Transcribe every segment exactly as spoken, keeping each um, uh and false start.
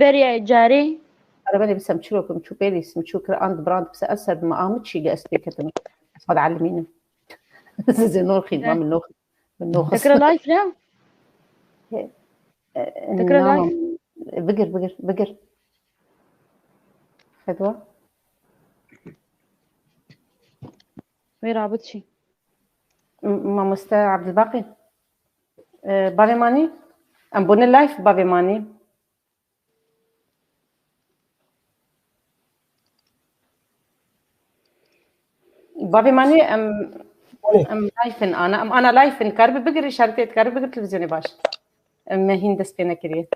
Beriya carê. Arabelê bi semçûrokim çû pêlî, semçû kir and brand bi se eser bi me amit çî ge ez pê ketim. Ez xwe dielmînim. Zizê nor xîn, ma min nox. Min nox. Tekrar live ne? Tekrar live. Bigir, bigir, bigir. Xedwa. Wê rabit çî. Mamoste Abdulbaqî. Bavê manî? Em bûne live bavê manî. Bavê manî em em live in ana. Em ana live in. Karibi bigir işaretê, karibi bigir televîzyonê baş. Em me hîn dest pê nekiriye.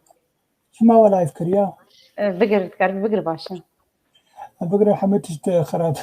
Çima we live kiriya? Bigir, karibi bigir baş e. Bigire hemû tişt xerab.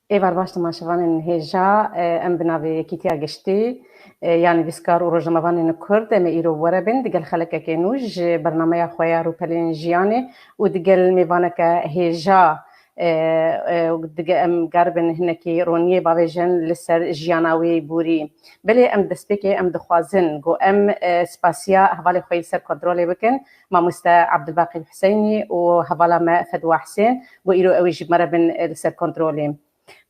Êvar baş temaşevanên hêja, em bi navê Yekîtiya Giştî ya nivîskar û rojnamevanên Kurd, em ê îro were bin digel xelekeke nû ji bernameya xwe ya Rûpelên Jiyanê û digel mêvaneke hêja dige em garibin hinekî roniyê bavêjin li ser jiyana wê borî. Belê em destpêkê em dixwazin ku em spasiya hevalê xwe yî li ser kontrolê bikin, Mamoste Abdulbaqî Huseynî û hevala me Fedwa Hisên, ku îro ew ê ji me re bin li ser kontrolê.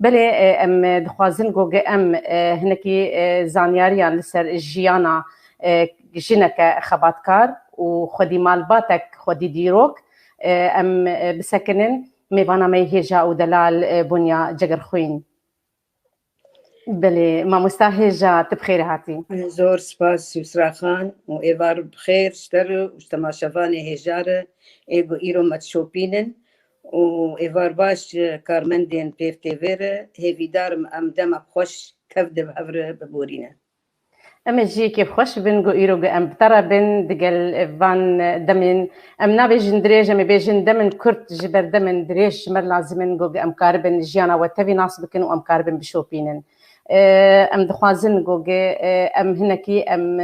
Belê em dixwazin ku em hinekî zanyariyan li ser jiyana jineke xebatkar û xwedî malbatek, xwedî dîrok em bisekinin. Mêvana me yê hêja û delal Bonya Cegerxwîn. Belê, mamosta hêja, tu bi xêrê hatî. Zor spas Yusra Xan û êvar bi xêr ji te re û ji temaşevanê hêja re ê ku îro me dişopînin û êvar baş ji karmendên Pêv T V re. Hêvîdar im em dema xweş tev de bi hev re biborînin. Em ê ji yekê xweş bin ku îro ku em bi te re bin digel van demên, em nabêjin dirêj, em ê bêjin demên kurt, ji ber demên dirêj ji me lazim in ku em karibin jiyana we tevî nas bikin û em karibin bişopînin. Em dixwazin ku em hinekî em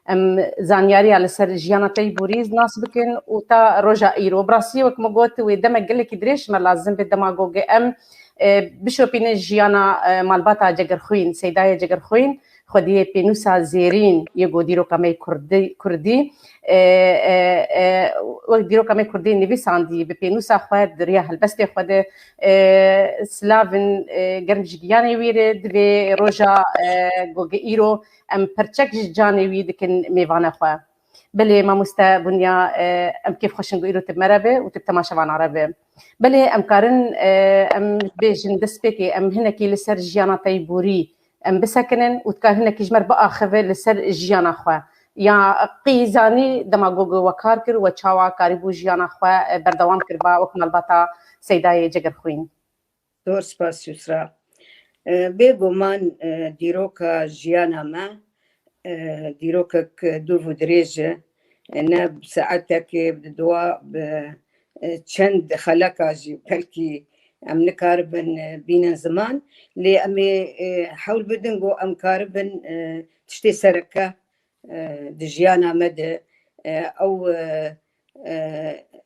em zanyariya li ser jiyana Teybûrî nas bikin û ta roja îro. Bi rastî wek min got, wê demek gelekî dirêj me lazim be dema ku em, e, bişopînin jiyana, e, malbata Cegirxwîn, Seydayê Cegirxwîn, xwediyê pênûsa zêrîn yê ku dîroka me yê kurdî, kurdî, e, e, e, wek dîroka me yê kurdî nivîsandî, bi pênûsa xwe di riya helbestê xwe de, e, silavin, e, germ ji giyanê wî re, divê roja, e, ku îro em perçek ji canê wî dikin mêvana xwe. Belê mamoste Bunya, e, em kêfxweş in ku îro tu bi me re be û tu bi temaşevana re be. Belê em karin, e, em bêjin destpêkê em hinekî li ser jiyana Teybûrî em bisekinin û dikar hinekî ji me re biaxive li ser jiyana xwe. Ya qî zanî dema ku we kar kir, we çawa karîbû jiyana xwe, e, berdewam kiriba wek malbata Seydayê Cegirxwîn. Zor spas Yusra. E, bêguman, e, dîroka jiyana me, e, dîrokek dûv û dirêj e. E, ne bi saetekê, bi dua, bi, e, çend xeleka jî belkî em nikaribin, e, bînin ziman. Lê em ê, e, hewl bidin ku em karibin, e, tiştê sereke, e, di jiyana me de, e, ew, e, e,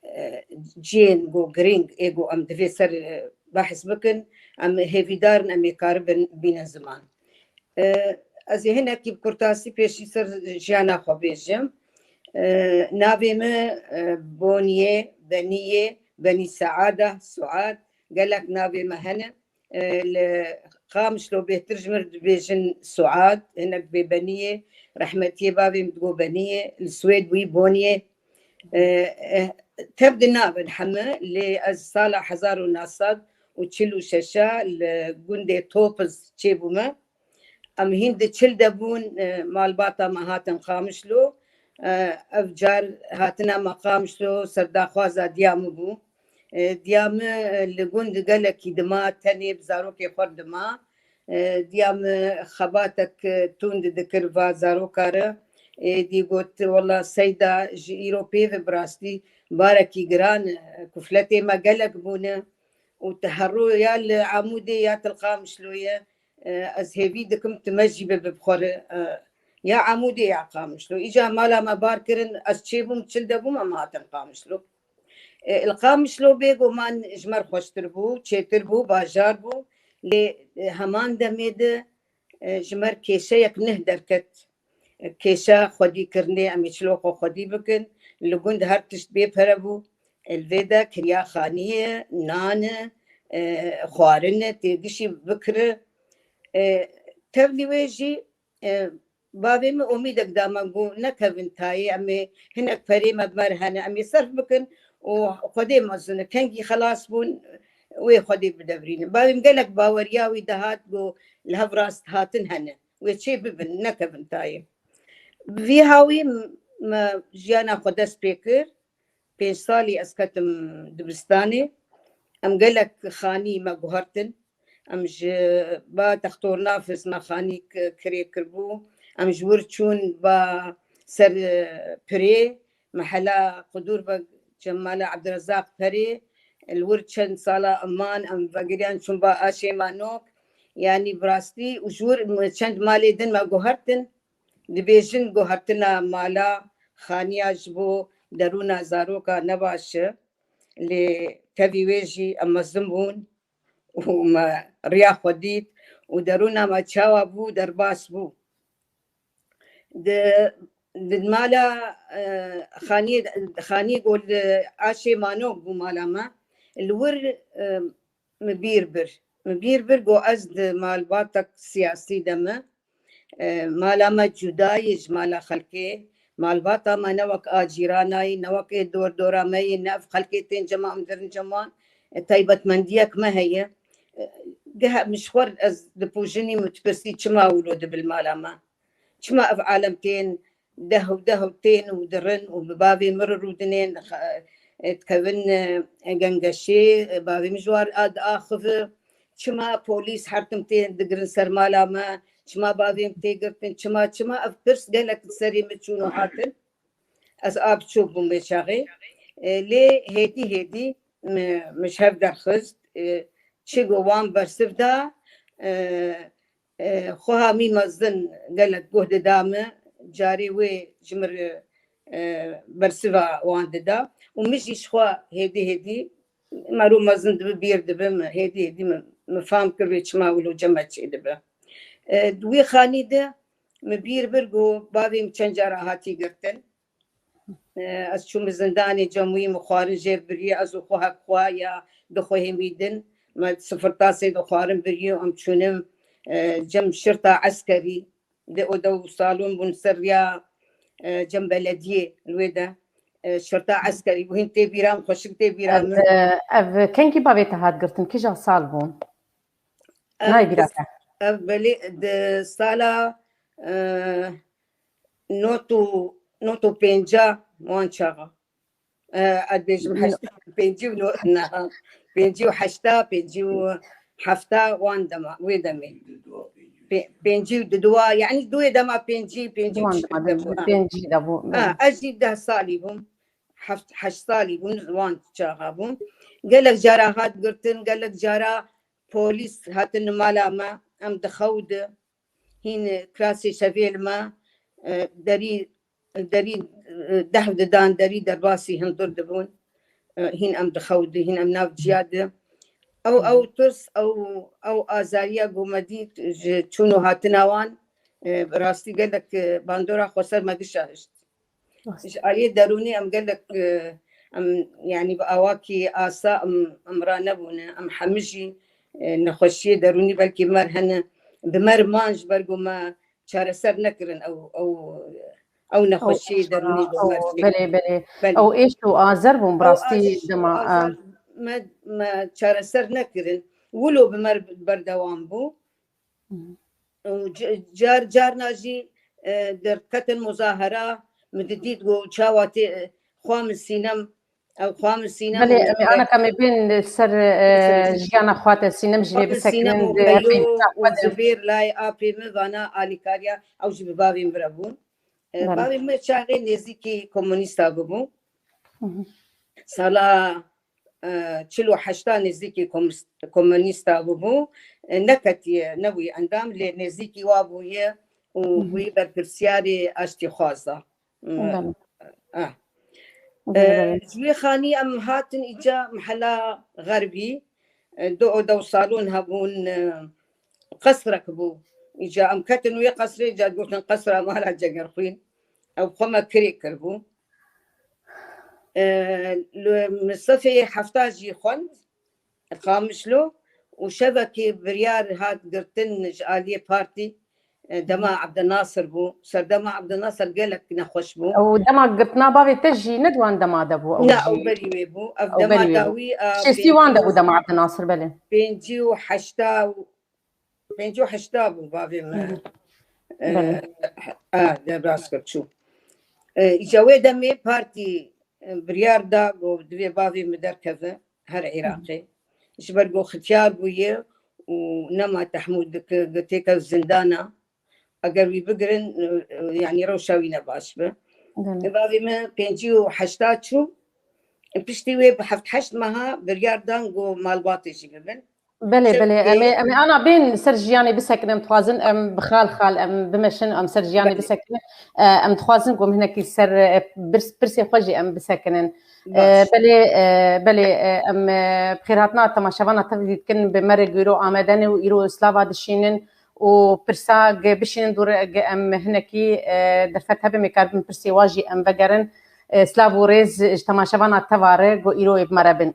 e, cihên ku girîng ê ku em divê ser, e, behs bikin, em hêvîdar in em ê karibin bînin ziman. E, ez ê hinekî bi kurtasî pêşî ser jiyana xwe bêjim. E, navê min, e, Boniyê, Beniyê, Benî Saada, Suad, gelek navê me hene. E, li Qamişlo bêhtir ji min dibêjin Suad, hinek dibê Beniyê, rehmetiyê bavê min digo Beniyê, li Swêd bûyî Boniyê. E, e, tev di nav in heme, lê ez sala hezar û neh sed û çil û şeş a li gundê Topiz çêbûme. Em hîn di çil de bûn, e, malbata me hatin Qamişlo. E, ev car hatina me Qamişlo serdaxwaza diya min bû. E, diya min, e, li gund gelekî dima, tenê bi zarokê xwe dima. E, diya min xebatek, e, tund dikir va zaroka re. Êdî got, wela Seyda, ji îro pê ve bi rastî barekî giran, e, kufletê me gelek bûne û tu herro ya li Amûdê ya tu li Qamişlo ye. E, ez hêvî dikim tu me jî bibe bi xwe re, e, ya Amûdê ya Qamişlo. Îcar mala me bar kirin, ez çêbûm, çil de bûm, em hatin Qamişlo. E, li Qamişlo bêguman ji me re xweştir bû, çêtir bû, bajar bû. Lê, e, heman demê de, e, ji me re kêşeyek neh derket. E, kêşa xwedîkirinê, em ê çilo xwe xwedî bikin. Li gund her tişt bê pere bû. E, li vê de kiriya xaniyê, nan e, e, xwarin e, têgişî bikire. E, tevlî wê jî, e, bavê min omîdek da me, got, nekevin tayê, em ê hinek perê me bi me re hene, em ê serf bikin û Xwedê mezin e. Kengî xelas bûn, wê Xwedê bidevrînin. Bavê min gelek baweriya wî dihat, got, li hev rast hatin hene. Wê çê bibin, nekevin tayê. Bi vî hawî me jiyana xwe dest pê kir. Pênc salî ez ketim dibistanê. Em gelek xanî me guhertin. Em ji ba Textornafiz me xanî k-, kirê kiribû. Em ji wir çûn ba ser, e, pirê, mehela Qudûrbeg, Cemala Ebdirezaq Perê. Li wir çend sala eman em vegiriyan çûn ba Aşê Manok. Yanî bi rastî û ji wir çend malê din me guhertin. Dibêjin guhertina mala xaniya ji bo derûna zaroka ne baş e. Lê tevî wê jî em mezin bûn û me riya xwe dît û derûna me çawa bû, derbas bû. Di, di mala, e, xaniyê, xaniyê ku li Aşê Manok bû mala me, li wir, e, min bîr bir. Min bîr bir ku ez di malbatek siyasî de me. E, mala me cuda ye ji mala xelkê. Malbata me ne wek a cîrana ye, ne wek ê dor dora me ye, ne ev xelkê tên cem em dirin cem wan. E, taybetmendiyek me heye. E, geh min ji xwe ez dipûjinî, min dipirsî çima wilo dibe li mala me? Çima ev alem tên deh û deh û tên û dirin û bi bavê min re rûdinên, e, dikevin, e, gengeşê, e, bavê min ji wan a diaxive. Çima polîs her tim tên digirin ser mala me? Çima bavê min tê girtin? Çima, çima? Ev pirs gelek di serê min çûn û hatin. Ez a biçûk bûm vê çaxê. E, lê hêdî hêdî min, min ji hev derxist. E, çi ku wan bersiv da, e, e, xweha mî mezin gelek guh dida min. carê wê ji min re, e, bersiva wan dida û min jî ji xwe hêdî hêdî mero mezin dibi, bîr dibi, min hêdî hêdî min, min fam kir wê çima wilo cem me çêdibe. E, di wî xanî de min bîr bir ku bavê min çend cara hatî girtin. E, ez çûm zindanê, cem wî min xwarin jêr biriye, ez û xwe hek xwe ya du xwe hêmî din. Me sifirtasê dixwarin biriye, em çûnim, e, cem şirta eskerî. Di oda û salon bûn ser riya, e, cem belediyê li wê de, e, şirta eskerî bû. Hîn tê bîra min, xweşik tê bîra Ev, min. e, ev kengî bavê te hat girtin? Kîja sal bû? Ev Nayê bîra di, te. ev belê di sala, e, not û, not û pênca wan çaxa. E, ez dibêjim heşt, pêncî û no-, na, pêncî û heşta, pêncî û hefta wan dema, wê demê. Pê-, pêncî û du dua, yani duê dema pêncî, pêncî û Wan çil dema de bû, ha. pêncî de bû, Ha, belê. ez jî deh salî bûm. Heft, heşt salî bûm, wan çaxa bûm. Gelek cara hat girtin, gelek cara polîs hatin mala me, em di xew de. Hîn klasê şevê li me, e, derî, derî, e, dehf didan, derî derbasî hundir dibûn. E, hîn em di xew de, hîn em nav ciya de. Ew, ew tirs, ew, ew azariya ku me dît ji çûn û hatina wan, e, bi rastî gelek, e, bandora xweser me dişa hişt. Rast. Ji aliyê derûnî em gelek, e, em, yani bi awakî asa em, em ranebûne. Em hemî jî, e, nexweşiyê derûnî belkî mer hene. Bi mer man ji ber ku me çareser nekirin ew, ew, ew Ew nexweşiyê êş derûnî û, bi mer ew, çê. belê, belê. Belê. Ew êş û azer bûn, bi Ew rastî êş û dema, e, azer me, me çareser nekirin. Wilo bi mer berdewam bû. Hı. Û c-, car, carna jî, e, derketin muzahera, min didît ku çawa tê, e, xwa min Sînem, ew xwa min Sînem Belê, û em ê anaka me bên ser, e, Ser jiyana xwe te Sînem jî lê xwe min Sînem bisekinin û di Beyo hepî û xwe de. Zubêr layê apê min vana alîkariya, ew jî bi bavê min re bûn. E, Belê. Bavê min çaxê nêzîkî komunîsta bûbû. Hı hı. Sala, e, çil û heşta nêzîkî komis-, komunîsta bûbû. E, neketiye, nebûye endam, lê nêzîkî wa bûye û Hı hı. bûye berpirsiyarê aştîxwaza. Belê. Ah. Belê, belê. E, ji wê xanî em hatin îca mehela Xerbî. E, du oda û salon hebûn, e, qesrek bû. Îca em ketin wê qesrê, îca gotin qesra mala Cegerxwîn. Ew xwe me kirê kiribû. E, li min sifê hefta jî xwend. Qamişlo û şevekê biryar hat girtin ji aliyê partî, e, dema Ebdinasir bû. Serdema Ebdinasir gelek nexweş bû. Ew dema girtina bavê te jî ne di wan dema de bû, ew Na, jî ew berî wê bû. Ev Ew dema berî wê bû. dawî, a, Şêstî wan de bû dema Ebdinasir, belê. Pêncî û heşta û, pêncî û heşta bû bavê me. Hı hı. E, Belê. a, derbas kir çû. E, îca wê demê partî, e, biryar da ku divê bavê min derkeve her Hı hı. Iraqê. Ji ber ku xitiyar bûye û nema tehmûl dike, têkev zindana. Eger wî bigirin, e, e, yanî rewşa wî ne baş be. Belê. Bavê min pêncî û heşta çû. Piştî wê bi heft heşt meha biryar dan ku malbatê jî bibin. Belê, Şev belê. Em ê, em ê ana bên ser jiyanê bisekinin, em dixwazin em bi xal xal em bimeşin, em ser jiyanê Belê. bisekinin. E, em dixwazin ku em hinekî ser, e, pirs-, pirsê xwe jî em bisekinin. E, Baş. belê, e, belê, e, em, e, bi xêrhatina temaşevana tev dî dikin, bi me re ku îro amade ne û îro slava dişînin û pirsa ge bişînin dûr ge em hinekî, e, derfet hebe me karibin pirsê wa jî em vegerin. E, slav û rêz ji temaşevana teva re ku îro ê bi me re bin.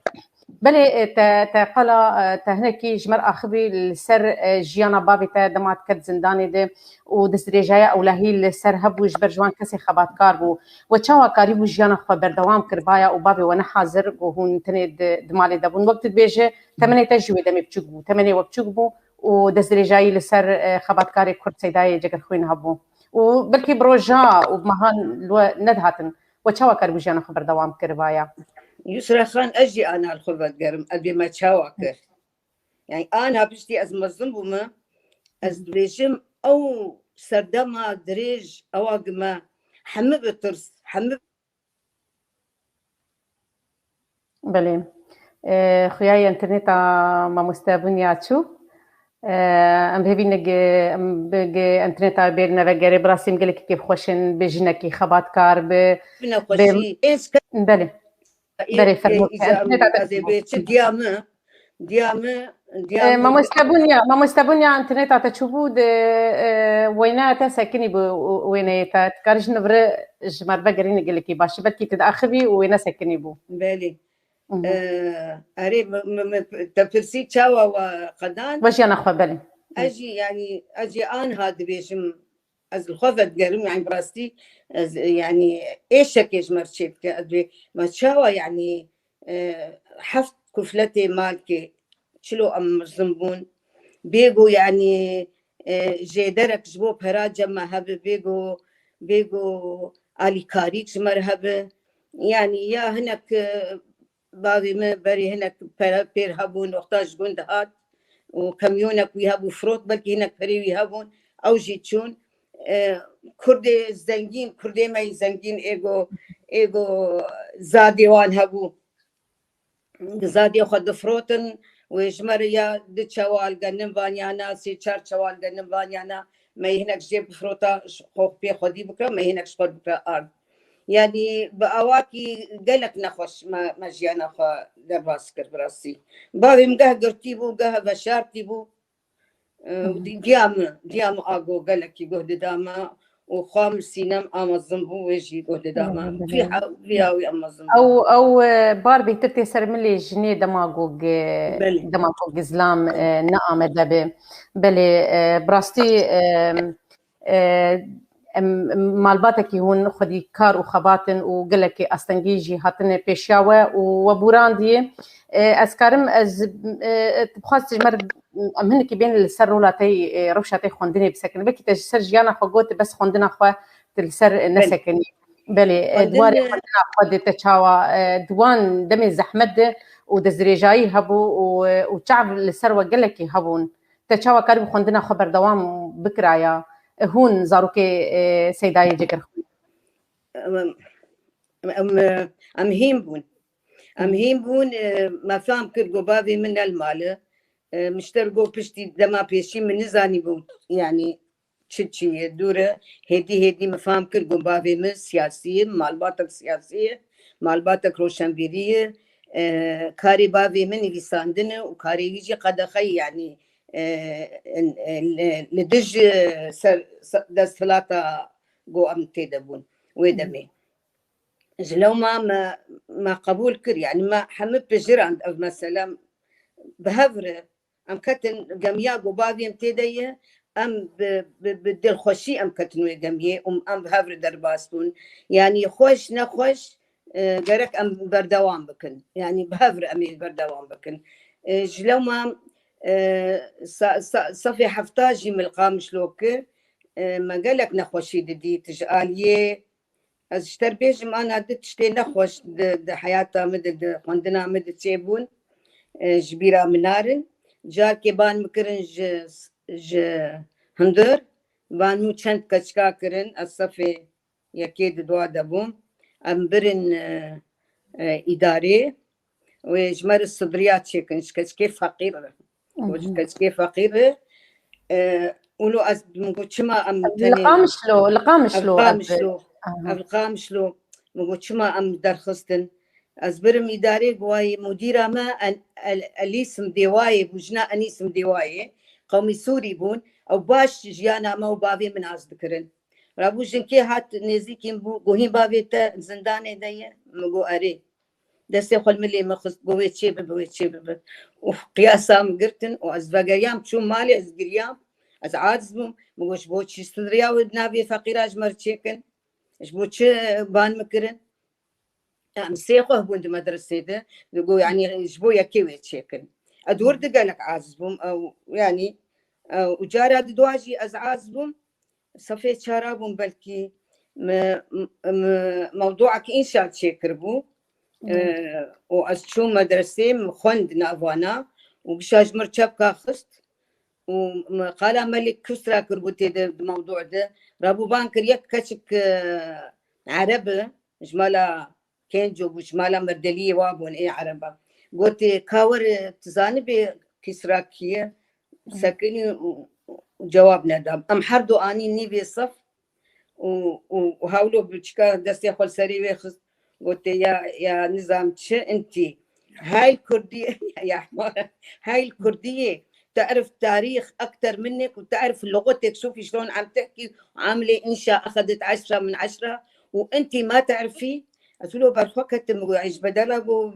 Belê, e, te, te qala, e, te hinekî ji me re axivî li ser, e, jiyana bavê te dema diket zindanê de û destdirêjaya ewlehî li ser hebû ji ber ji wan kesê xebatkar bû. We çawa karîbû jiyana xwe berdewam kiribaya û bavê we ne hazir ku hûn tenê di, di malê de bûn? Wek tu dibêje, temenê te jî wê demê biçûk bû. Temenê we biçûk bû û destdirêjayî li ser, e, xebatkarê Kurd Seydayê Cegerxwîn hebû. Û belkî bi roja û bi mehan li we nedihatin. We çawa karibû jiyana xwe berdewam kiribaya? Yusra Xan, ez jî ana li xwe vedigerim, ez bê me çawa kir. Yani ana piştî ez mezin bûme, ez dibêjim ew serdema dirêj ewa gi me hemi bi tirs, hemi Belê. E, xuya interneta mamoste Bunya çû. Em hêvî ne ge-, em bi ge-, interneta bêrine vegerê, bi rastî em gelekî kêfxweş in, bi jinekî xebatkar, bi, bi Nexweşî. Êz ke- Belê. Ê, Belê, ê, fermo. Îca Interneta te ez ê çûbû. Bê çi diya min, diya min, diya Ee, min. Mamoste Bunya, Mamoste Bunya, interneta te çûbû, de, e, wêneya te sekinî bû, û, wêneyê te. Dikarî ji nivri ji me re vegerîne gelekî baş. Belkî tu diaxivî û wêne sekinî bû. Belê. Mhm. Ee, erê, mi, mi, mi, te pirsî çawa wa qedan? Ve jiyana xwe, belê. Ez jî, yanî, ez jî anha dibêjim, ez li xwe vedigerim, yanî, bi rastî, ez, yanî, êşekê ji me re çêdike, ez dibê, me çawa, yanî, e, heft kufletê malkê, çilo em mirzin bûn, bêgo, yanî, e, jêderek ji bo pera cem me hebe, bêgo, bêgo alîkarîk ji me re hebe, yanî, ya hinek, e, bavê min berê hinek pere pêr hebû, noxta ji gund dihat û kamyonek wî hebû firot, belkî hinek perê wî hebûn, ew jî çûn. E, Kurdê zengîn, Kurdê me yî zengîn êgo, êgo zadê wan hebû. Zadê xwe difirotin, wê ji me re ya du çewal genim vanyana, sê çar çewal genim vanyana, me yî hinek jê bifirota, xwe pê xwedî bikira, me yî hinek ji xwe bikira ard. Yanî bi awakî gelek nexweş me, me jiyana xwe derbas kir bi rastî. Bavê min geh girtî bû, geh veşartî bû. Ee, Hı hı. Di-, diya min, diya min ago gelekî guh dida me û xwe min sînem a mezin bû, wê jî guh dida me. Hı hı. Vî ha-, vî hawî em mezin bû. Ew, ew, e, bar bêhtir tê ser milê jinê dema ku gi-, Belê. Dema ku gizlam, e, ne amede be. Belê, e, bi rastî, e, e, em, malbatekî hûn xwedî kar û xebat in û gelekî astengî jî hatine pêşiya we û we bûrandiye. E, ez karim, ez, e, dixwest ji me re, em hinekî bên li ser rola te, e, rewşa te xwendinê bisekin. Belkî te ji ser jiyana xwe got, bes xwendina xwe tu li ser, e, Belê. Nesekinî. Belê, e, Xwendin, di warê e, xwendina xwe de te çawa, e, di wan demê zehmet de û destdirêjayî hebû û, e, û çav li ser we gelekî hebûn. Te çawa karibû xwendina xwe berdewam bikiraya? E, hûn zarokê, e, Seydayê Cigirxwîn? Em, em, em, em hîn bûn. Em Hı. Hîn bûn, e, me fam kir ku bavê min ne li mal e. E, min ji te re got piştî dema pêşî min nizanîbû, yanî çi çi ye dûr e. Hêdî hêdî min fam kir ku bavê min siyasî ye, malbatek siyasî ye, malbatek roşenbîrî ye. E, karê bavê min nivîsandin e û karê wî jî qedexeyî, yanî, e, e, li, li dij, e, ser, se-, desthilata ku em tê de bûn wê Hı hı. Demê. Ji lewma me, me qebûl kir, yanî me hemî pijirand ev mesele. Bi hev re em ketin gemiya ku bavê em tê de ye, em bi, bi, bi dilxweşî em ketin wê gemiyê û em bi hev re derbas bûn. Yanî xweş nexweş, e, gerek em berdewam bikin. Yanî bi hev re em ê berdewam bikin. E, ji lewma, e, sa-, sa-, sefê hefta jî min li Qamişlo kir, e, me gelek nexweşî didît ji aliyê Ez ji te re bêjim, ana du tiştê nexweş di, di heyata min de, di xwendina min de çêbûn, e, ji bîra min narin. Carkê ban min kirin ji, ji hundir, ban min çend keçika kirin, ez sefê yekê di dua de bûm. Em birin, e, e, îdarê. Wê ji me re sidriya çêkin, ji keçikê feqîr re. Got, ji Hı hı. Keçikê feqîr re. E, û lo ez, min got, çima em Li tenê Qamişlo, li Qamişlo, Li Qamişlo. Aha. Ev li Qamişlo. Min got, çima em derxistin? Ez birim îdarê, got, wayê mudîra me, en-, el-, Elîsim Dêwayê bû, jina Enîsim Dêwayê, qewmî Sûrî bûn. Ew baş jiyana me û bavê min nas dikirin. Rabû jinkê hat nêzîkî min bû, got, hîn bavê te zindanê de ye? Min got, erê. Destê xwe li milê min xist, got, wê çê bibe, wê çê bibe. Û qiyasa min girtin û ez vegeriyam, çûm malê, ez giriyam. Ez aciz bûm. Min got, ji bo çi sidriya wê di navê feqîra ji me re çêkin? Ji bo çi ban min kirin? Em sê xwe bûn di medresê de. Digot, yanî ji bo yekê wê çêkin. Ez wir de gelek aciz bûm. Ew, yanî, ew, û cara di dua jî ez aciz bûm. Sefê çara bûm belkî me, me, mewduek înşa çêkiribû. Hı. E, û ez çûm medresê, min xwend nav wana û gişa ji mir çepka xist û me qala Melîk Kusra kiribû tê de di mewdu de. Rabû ban kir yek keçik, e, ereb e, ji mala Kênco bû, ji mala Merdeliyê wa bûn, ê ereba. Gotê, ka were, tu zanibê Kisra kî ye? sekinî û, û cewab nedam. Em her du anî nîvê sef û, û, û hewlo biçika destê xwe li serê wê xist. Gote ya, ya nizam çi intî. Hay Kurdî, ya hemar. Hay Kurdiyê تعرف تاريخ أكتر منك وتعرف لغتك، شوفي شلون عم تحكي وعاملة إنشا أخذت عشرة من عشرة وأنتي ما تعرفي. Ez wilo ber xwe ketim, got, ji bedela, got,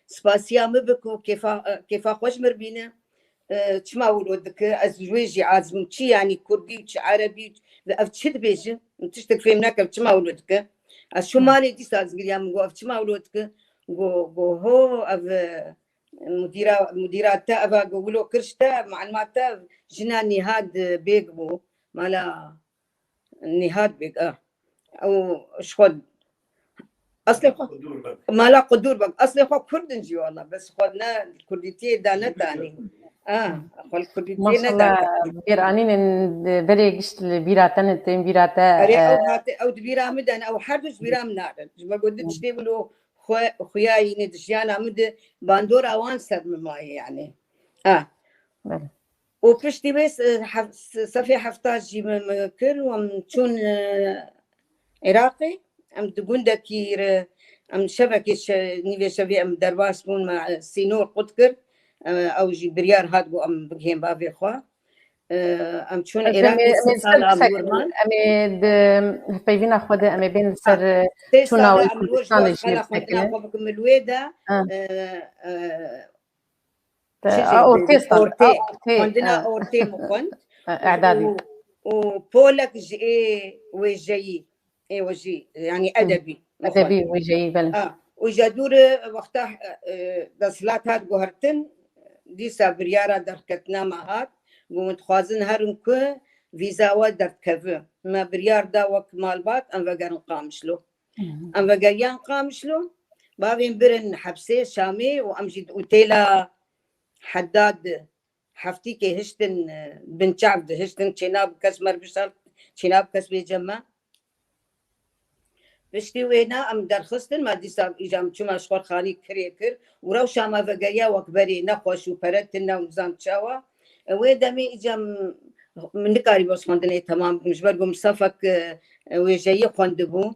spasiya min bik û kêfa, kêfa xwe ji min bîne. E, çima wilo dike? Ez ji wê jî azim, çi yanî kurdî û çi erebî û ev çi dibêjin? Min tiştek fêm nekem, çima wilo dike? Ez çû malê dîsa ez giriya, min got, ev çima wilo dike? Got, got, ho, ev, e, mudîra, mudîra te, eva, got, wilo kir ji te, mualima te, jina Nîhad Bêg bû. Mala Nîhad Bêg, a. Ew ji xwe eslê xwe mala Qudûr Beg. Eslê xwe Kurd in jî wala, bes xwe ne kurdîtiyê da netanî. A, xwe li kurdîtiyê Maşallah, nedanî. Bêr anînin, belê gişt li bîra te ne, tên bîra te, Erê, e, ew hate, ew di bîra min de ne, ew her du ji bîra min narin. Ji ber ku di tiştê wilo xwe, xuya yî ne di jiyana min de bandora wan ser min maye yani. A. Belê. Û piştî wê se-, hef-, se-, sefê hefta jî min, min kir û em çûn, e, Iraqê. Em di gundekî re, em şevekê şe-, nîvê şevê em derbas bûn, me, e, sînor qut kir. E, ew jî biryar hat, got, em bigihên bavê xwe. E, em çûn Iraqê, sê sala em wir man. Em ê di hevpeyvîna xwe de em ê bên li ser, e, çûna wê Kurdistanê jî xela xwendina xwe bikim. Li wê de, e, e, Te, çi jê a, ortê bêjin, stan, ortê. A, ortê, xwendina, a, ortê min xwend. A, îdadî. Û, û polek ji ê wêjeyî, ê wejî, yanî Hı. Edebî min xwend. Edebî, wêjeyî, belê. A, û ji dûr wexta, e, desthilat hat guhertin, dîsa biryara derketina me hat, got, min dixwazin herin ku vîza we derdkeve. Me biryar da wek malbat, em vegerin Qamişlo. Hı hı. Em vegeriyan Qamişlo, bavên birin hepsê Şamê û em jî di otêla Heddad heftîkê hiştin, e, bin çav dihiştin, çêna bi kes mer bişart, çêna bi kes bê cem me. Piştî wêna em derxistin, me dîsa îca em çûma ji xwe xanî kirê kir û rewşa me vegeriya wek berê, nexweş û pere tune û nizam çawa. E, wê demê îca em, min nikarîbû ez xwendinê temam bikim, ji ber ku min sefek, e, wêjeyî xwendibû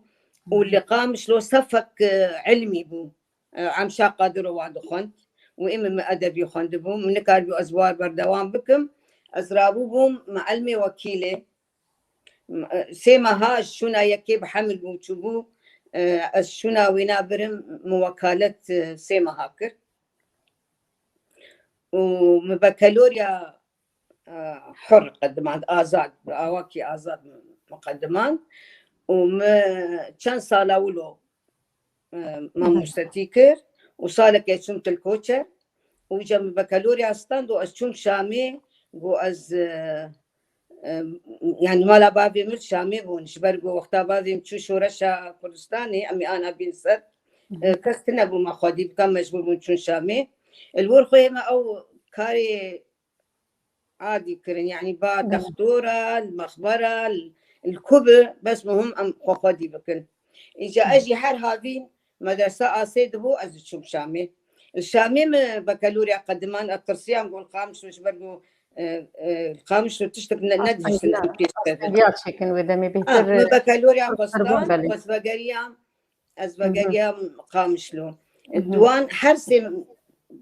û li Qamişlo sefek, e, ilmî bû. E, Emşa Qadiro wa dixwend û ê min, min edebî xwendibû. Min nikarîbû ez war berdewam bikim. Ez rabûbûm meelmê wekîlê. M-, e, sê meha ji şûna yekê bi hemil bûm çûbû. E, ez şûna wêna birim, min wekalet, e, sê meha kir. Û min bakalorya, e, hur qedimand, azad, bi awakî azad min qedimand. Û min çend sala wilo, e, Hı hı. mamostatî kir û salekê çûm til Koçer. Û îca min bakalorya stand û ez çûm Şamê, got ez, e, e, yanî mala bavê min Şamê bûn, ji ber ku wexta bavê min çû şoreşa Kurdistanê, em ê ana bîn ser, Hı hı. e, kes tune bû me xwedî bika, mecbûr bûn çûn Şamê. Li wir xwe me ew karê adî kirin, yanî ba Hı. Dextora, li mexbera, li, li ku bi, bes muhim em xwe xwedî bikin. Îca Hı. ez jî her havîn medresa asê dibû, ez diçûm Şamê. Li Şamê min bakalorya qediman, ez tirsiyam got Qamişlo ji ber ku, e, e, Qamişlo tiştek ne, nedihiştin em pêş kevin. Astendiya çêkin wê demê bêhtir, min bakalorya xwestan, belê. Ez vegeriyam, ez Hı hı. vegeriyam Qamişlo. Hı hı. Di wan her sê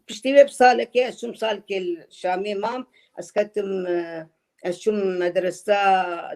piştî wê bi salekê, ez çûm salekê li Şamê mam, ez ketim, e, ez çûm medresa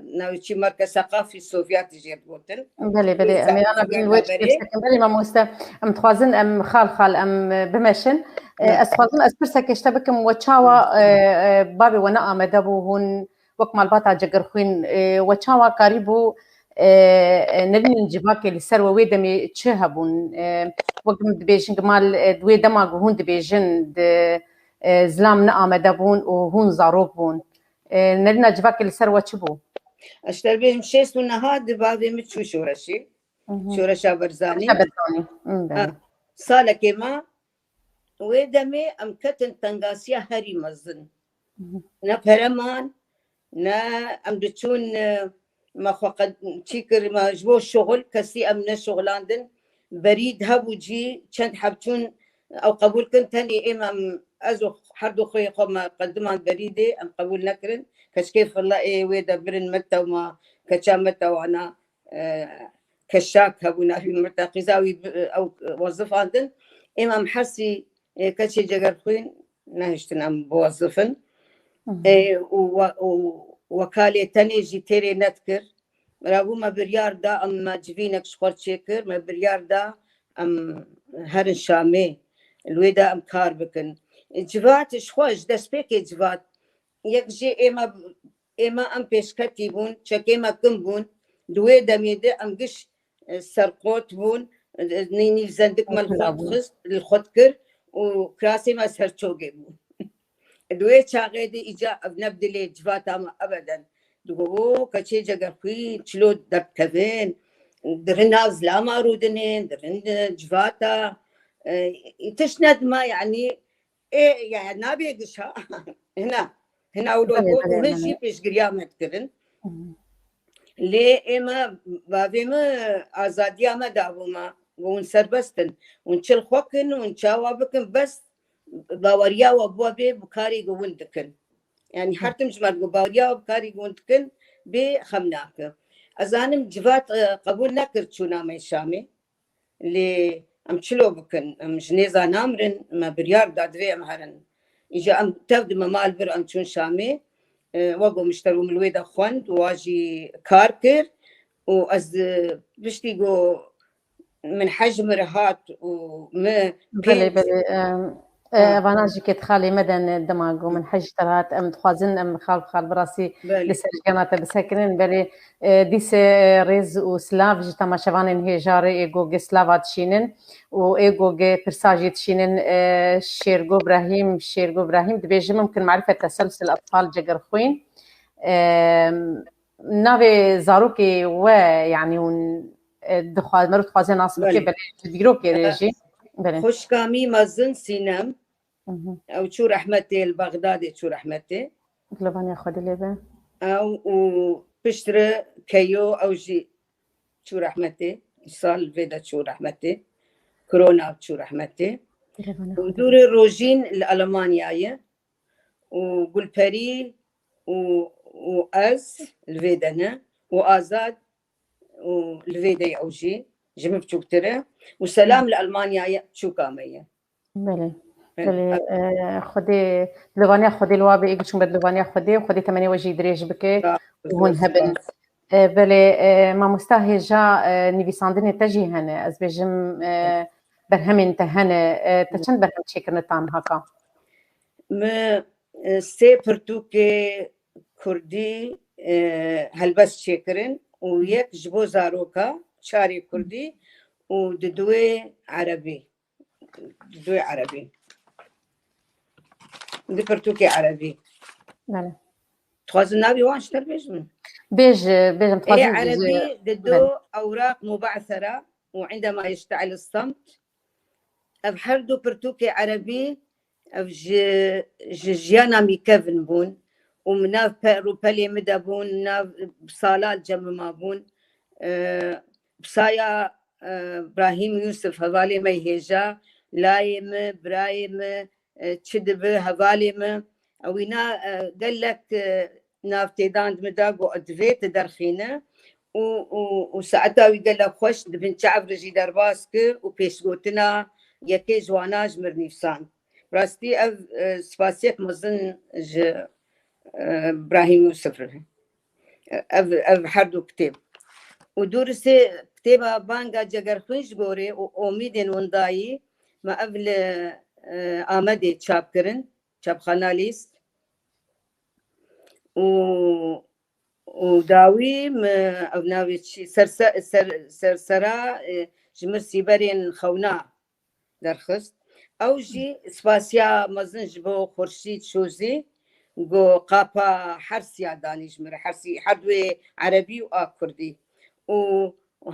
navçî Merkez Seqafî Sovyatî jê digotin. Belê, belê. Em ê ana bîn wê çi pêşketin. Belê mamoste, em dixwazin em xal xal em, e, bimeşin. E, ez dixwazim ez pirseke ji te bikim, we çawa, e, e, bavê we ne amede bû hûn wek malbata Cigirxwîn, e, we çawa karîbû, e, e, nerînin civakê li ser we wê demê çi hebûn? E, wek min dibêjin, mal, e, di wê dema ku hûn dibêjin, di, e, zilam ne amede bûn û hûn zarok bûn. E, nerîna civakê li ser we çi bû? Ez ji te bêjim, şêst û neha di bavê min çû şoreşê. Hı hı. Şoreşa Berzanî. Şoreşa Berzanî. Hı, ha, belê. Salekê me, wê demê em ketin tengasiya herî mezin. Hı hı. Ne pere man, ne em diçûn, e, me xwe qed-, çî kir, me ji bo şuxul kesî em neşuxilandin. Berî hebû cî çend heb çûn, Ew qebûl kin, tenê êm em, ez û her du xwê xwe me qediman berî dê, em qebûl nekirin. Keçikê filla ê wê de birin me tewma, keça me tewana, e, keşak hebû navî me te qîza wî bi-, ew wezifandin. Êm em hesî, e, keçê cegerxwîn nehiştin em biwezifin. E, û we-, û wekalê tenê jî têrê nedikir. Rabû me biryar da, em me civînek ji xwe çêkir, me biryar da em herin Şamê, li wê de em kar bikin. Civat ji xwe, ji destpêkê civat, yek jê ême, ême em pêşketî bûn, çekê me kin bûn, di wê demê de em giş, e, serqot bûn, e, nî-, nîv zendik me li xwe dixist, li xwe dikir û kirasê me serçogê bû. Di wê çaxê de îca ev ne bi dilê civata me ebeden. Digo, o, keçê cegerxwîn, çilo derdikevin, dirin nav zilama rûdinin, dirin civata, e, tişt nedima, yanî, ê, ya, nabê gişa. Hina, hina wilo Belê, got, belê, hûn jî belê. pêşgiriya me dikirin. Hı hı. Lê ême, bavê me azadiya me dabû me. Got, hûn serbest in. Hûn çil xwe kin, hûn çawa bikin, bes baweriya we bû bê bi karê ku hûn dikin. Yanî her tim ji me digot, baweriya we bi karê ku hûn dikin, bê xem nake. Ez zanim civat, e, qebûl nekir çûna me Şamê. Lê em çilo bikin, em ji nêza namirin, me biryar da divê em herin. Îja em tev di me mal bir em çûn Şamê, e, wego mişter û min wê de xwend û wa jî kar kir û ez, e, piştî ku min hej min re hat û min Belê, pênc belê, em, e, Hı. vana jî kêt xalê me de ne dema ku min hej te re hat, em dixwazin em xal xal bi rastî Belê. li ser jiyana te bisekinin, belê, e, dîse, e, rêz û silav ji temaşevanên hêja re ê ku gi silava dişînin û ê ku gi pirsa jî dişînin, e, Şêrgo Brahîm, Şêrgo Brahîm dibêje mimkin marifet teselsil atfal cegerxwîn. E, navê zarokê we, yanî hûn, e, dixwa-, meriv dixwaze nas bike, Belê. belê ji dîrokê re jî. Belê. Xwişka mî mezin Sînem, Mhm. ew çû rehmetê, li Bexdadê çû rehmetê. Dilevaniya Xwedê lê be. Ew û piştre Keyo, ew jî çû rehmetê. Îsal vê de çû rehmetê. Korona çû rehmetê. Dilevaniya Û Xwedê. dûrê Rojîn li Almanya ye. Û Gulperî û, û ez li vê de ne. Û Azad û li vê de ye ew jî. Ji min biçûktir e. Û Selam li Almanya ye, biçûka me ye. Belê. Belê. Belê, e, Xwedê, dilevaniya Xwedê li wa be, ê guçûn be dilevaniya Xwedê, Xwedê temenê we jî dirêj bike Sağ û hûn ol, hebin. spas. E, belê, e, mamosta hêja, e, nivîsandinê te jî hene, ez bêjim, e, berhemên te hene, e, te çend berhem çêkirine ta niha ka? Mi, e, sê pirtûkê kurdî, e, helbest çêkirin û yek ji bo zaroka, çarê kurdî û di duwê erebî. Di duwê erebî. Di pirtûkê erebî. Belê. Dixwazin navê wan ji te bêjim? Bêj, bêjim, Ê dixwazin erebî di do Belê. Ewraq Mubasera û Indema Yeşte'il Samt. Ev her du pirtûkê erebî, ev ji, ji jiyana mîkevin bûn û min nav pe-, rûpelê min de bûn, nav sala cem min ma bûn. E, bi saya, e, Brahîm Yûsif, hevalê me hêja, layê min, birayê min, e, çi dibi, hevalê min. Ewîna, e, gelek, e, nav têdan di min de got, divê tu derxîne û, û, û saeta wî gelek xweş di bin çav re jî derbas kir û pêşgotina yekê ji wana ji mir nivîsand. Rastî ev, e, spasiyek mezin ji, e, Brahîm Yûsif re. Ev, ev her du kitêb. Û dûrisê kitêba Banga Cegerxwîn ji gorê û omîdên windayî me ev li, e, Amedê çap kirin, çapxana Lîst. Û, û dawî me ev navê çi, serse-, ser-, sersera, e, ji mir sîberên xewna derxist. Ew jî spasiya mezin ji bo Xurşîd Şozî, ku qapa hersiya danî ji min re, hersî, her duwê erebî û a kurdî. Û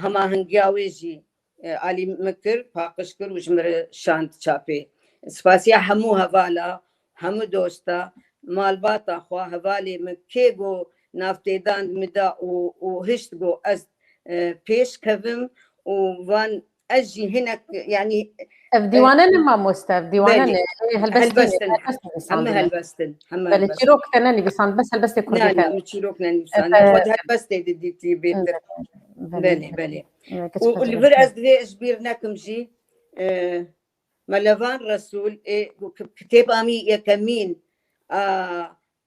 hemahengiya wê jî, e, alî min kir, paqij kir û ji min re şand çapê. Spasiya hemû hevala, hemû dosta, malbata xwe, hevalê min, kê ku navtêdan min da û, û hişt ku ez, e, pêş kevim û van ez jî hinek, yanî, Ev dîwane ne mamoste, ev dîwane ne. Ê, helbestî ne, Helbestin. helbest Heme nivîsandine. helbestin. Heme Belê helbestin. çîrok te ne nivîsand, bes helbestê Ne, kurdî te. Ne, min çîrok ne Efe- nivîsand. Xwe di helbestê de dîtî bêtir. Belê, Belê, belê. Belê. Û li vir ez divê ji bîr nekim jî, e, Melevan Resûl, ê, ku ki-, kitêba min yekemîn a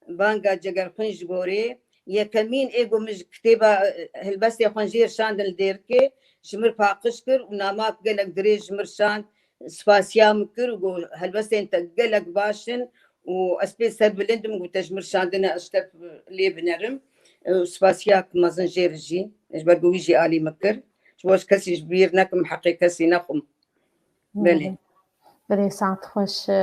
Banga Cegerxwîn ji gorê, yekemîn ê ku min ji kitêba, e, helbestê xwe jêr şandin li Dêrikê, ji mir paqij kir û namak gelek dirêj ji mir şand, spasiya min kir û got, "Helbestên te gelek baş in û ez pê serbilind im, got, te ji mir şandine, ez ji te lê binerim." Û spasiya mezin jê re jî, ji ber ku wî jî alî min kir. Ji bo ez kesî ji bîr nekim, heqê kesî nexwim. Belê. Belê, saet xweş, e,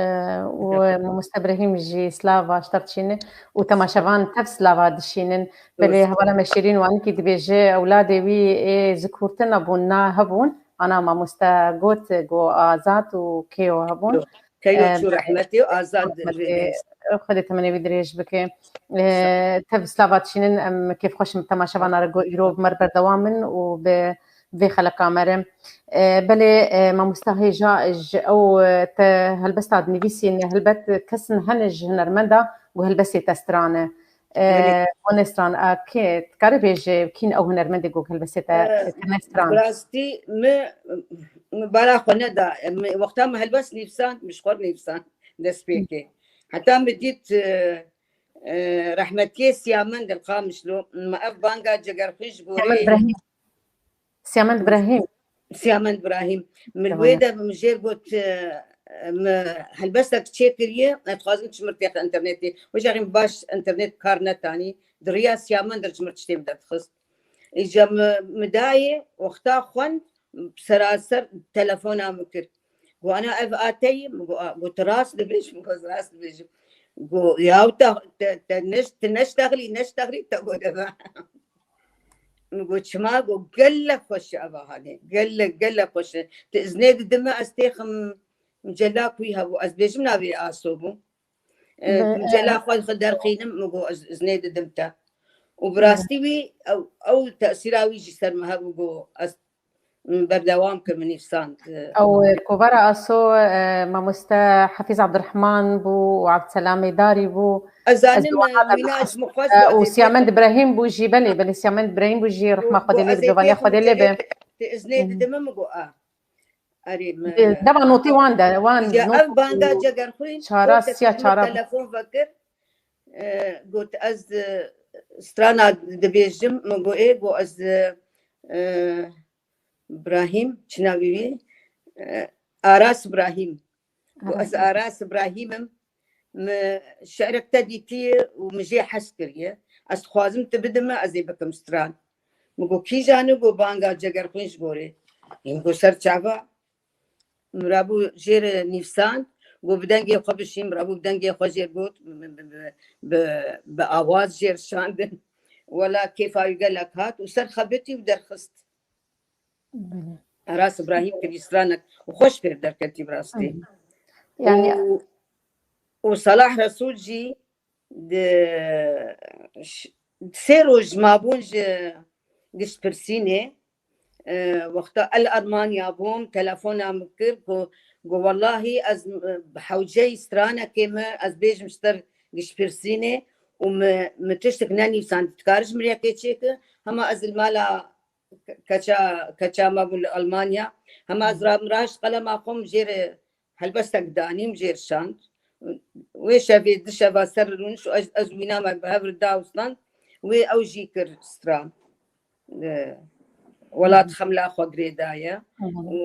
û mamoste Brahîm jî slava ji te re dişîne û temaşevan tev slava dişînin. Belê, hevala me Şêrîn Wanikî dibêje, ewladê wî ê zikurtina bûn, na hebûn, ana mamoste got, got Azad û Keyo hebûn. Keyo çû rehmetê û Azad. Xwedê temenê wî dirêj bike. E, tev slava dişînin, em kêfxweş in bi temaşevana re got îro bi me re berdewam in û bi vê xeleka me re. E, belê, e, mamosta hêja ji ew, e, te helbesta dinivîsîn, helbet kesin hene ji hunermenda ku helbestê te strane. E, Belê. Hûn stran, a, kê, dikare bêje kîn ew hunermendê ku helbestê te E, kirine stran? Bi rastî min, min bala xwe neda. Min, wexta min helbest nivîsand, min ji xwe nivîsand destpêkê. Heta min dît, e, e, rehmetiyê Siyamend li Qamişlo, min ev Banga Cegerxwîn ji gorê Siyamend Brahîm. Siyamend Brahîm. Min li wê de min jêr got, e, min helbestek çêkiriye, ez dixwazim çimir têxe înternetê. Wê jexî min baş înternet kar netanî. Di riya Siyamend re çimir tiştê min derdixist. Îca min, min dayê, wexta xwend, seraser telefona min kir. Got, "Ana, ev a te ye?" Min got, "A." Got, "Tu rast dibêjî?" Min got, "Ez rast dibêjim." Got, "Yaw te, te, te neş-, tu neştexilî, neştexilî te got eve." Min got, "Çima?" Got, "Gelek xweş e eva hanê. Gelek, gelek xweş e. Tu iznê didime ez têxim." Cela ku wî hebû. Ez bêjim navê Aso bû. E, Be- Cela xwe xwe derxînim, min got, "Ez iznê didim te." Û bi rastî wî ew, ew tesîra wî jî ser min hebû, got, "Ez, m, berdewam kim, min nivîsand." Ew, e, kovara Aso, e, mamoste Hafîz Abdurrahman bû û Abdselamê Darî bû. Ez zanim, e, wîna ji min xwest, e, û Siyamend Brahîm bû jî, belê, belê, Siyamend Brahîm bû jî, rehma Xwedê lê be, civaniya Xwedê lê be. Tu iznê didime, min got, "A." Erê, me Deva notê wan de, wan Ya not ev Banga Cegerxwîn çara, siya çara. Telefon vekir. E, got, "Ez, e, strana dibêjim." Min got, "Ê." Got, "Ez, e, e, Brahîm, çi navê wî? E, Aras Brahîm." Got, "Ez Aras Brahîm im. Min şi'rek te dîtiye û min jê hez kiriye. Ez dixwazim tu bidime, ez ê bikim stran." Min got, "Kîjan e?" Got, "Banga Cegerxwîn ji gorê." Min got, "Ser çava." Min rabû jêr nivîsand, got, "Bi dengê xwe bişîn." Min rabû bi dengê xwe jêr got, bi, bi, bi, bi, bi awaz jêr şandin. Wela kêfa wî gelek hat û ser xebitî û derxist. Belê. Aras Îbrahîm kirî stranek û xweş fêr derketî bi rastî. Hı. Yani Û, û Salah Resûl jî di ş-, sê roj mabûn ji giştpirsînê, e, wexta el Almanya bûm, telefona min kir, ku, ku wellahî ez, e, bi hewceyî stranekê me, ez bêjim ji te re giştpirsînê û mi, mi tiştek nenivîsand, dikarî ji min re yekê çêke, hema ez li mala ke-, keça, keça me bû li Almanya. Hema ez rabim raşt qelema xwe min jê re helbestek danîm, jê re şand. Wê şevê di şeva ser rûniş û ez, ez wîna me bi hev re dawstand. Wê ew jî kir stran. E, welat xemla xwe girêdaye. Hı hı. Û,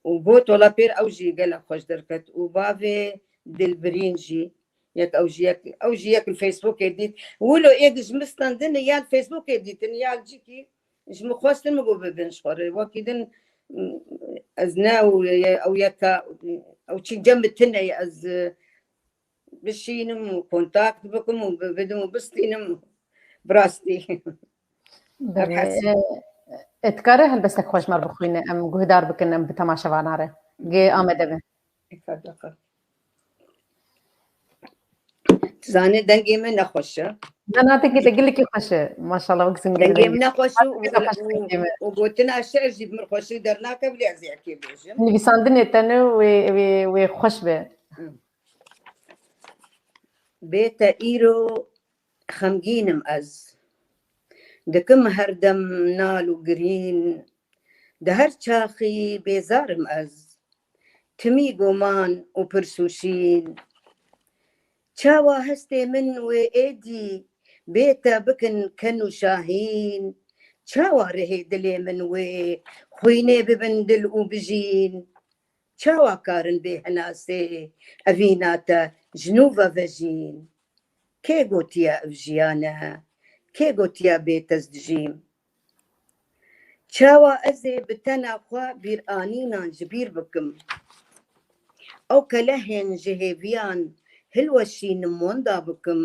û got, wela pêr ew jî gelek xweş derket. Û bavê Dilbirîn jî, yek ew jî yek, ew jî yek li Facebookê dît. Wilo êk ji min standin ya li Facebookê dîtin, ya li cîkî ji min xwestin, min got bibin ji xwe re. Wekî din, m, ez ne ew, ew yeka, ew çî cem min tune ye, ez, e, bişînim û kontakt bikim û bi-, bidim û bistînim. Bi rastî. Belê, e, e, dikare helbestek xweş me bixwîne, em guhdar bikin, em bi temaşevana re. Gê amede be. Zanê dengê me nexweş e. Dana te kê te gelekî xweş e. Maşallah, wek singir Dengê min ne xweş û, û, û, û gotina şer jî bi min xweş e, dernake bilê ez yekê bêjim. Nivîsandinê te ne wê, wê, wê xweş be. Bê te îro xemgîn im ez. Dikim her dem nal û girîn. Di her çaxî bêzar im ez. Timî goman û pirs û şîn. Çawa hestê min wê êdî bê te bikin ken û şahîn? Çawa rihê dilê min wê xwînê bibin dil û bijîn? Çawa karin bê henasê evîna te ji nû ve vejîn? Kê gotiye ev jiyan e? Kê gotiye bê te ez dijîm? Çawa ez ê bi tena xwe bîranînan ji bîr bikim? Ew kelehên ji hêviyan hilweşînim wenda bikim.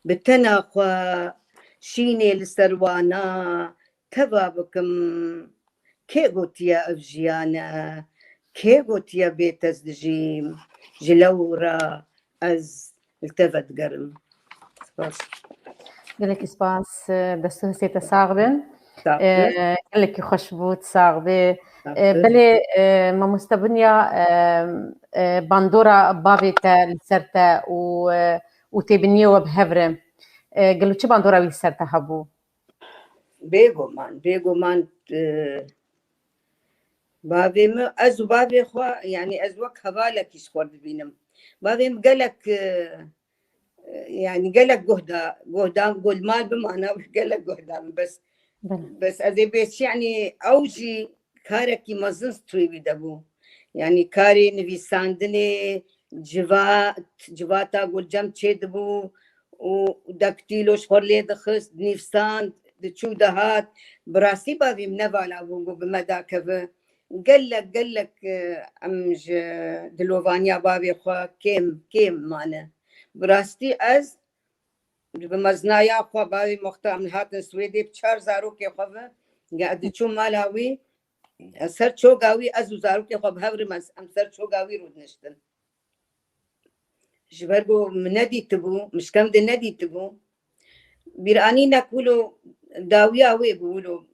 Bi tena xwe şînê li ser wana teva bikim. Kê gotiye ev jiyan e? Kê gotiye bê te ez dijîm? Ji lewra ez li te vedigerim. Spas. Gelekî spas, dest û hestê te sax bin. Sax bin. Ee, gelekî xweş bû, sax bê. Sax Ee, bin. Belê, e, mamoste Binya, e, e, bandora bavê te li ser te û, e, û têbiniyê we bi hev re. E, gelo çi bandora wî li ser te hebû? Bêguman, bêguman, e, bavê min, ez û bavê xwe, yanî ez wek hevalekî ji xwe dibînim. Bavê min gelek, e, e, yanî gelek guhda, guhda, guhda min bimana, gelek guhda min, bes, Belê. Bes ez ê bês, yanî ew jî karekî mezin stûyê wî de bû. Yanî karê nivîsandinê, civat, civata Gulcem çêdibû û dektîlo ji xwe lê dixist, dinivîsand, diçû dihat. Bi rastî bavê min ne vala bû ku bi me dakeve. Gelek, gelek, e, em ji dilovaniya bavê xwe kêm, kêm mane. Bi rastî ez Bi mezinaya xwe, bavê min wexta em hatin Swêdê bi çar zarokê xwe ve, ya diçû mala wî, ser çoga wî ez û zarokê xwe bi hev re em ser çoga wî rûdiniştin. Ji ber ku min nedîtibû, min ji kevin de nedîtibû. Bîranînek wilo dawiya wê bû wilo.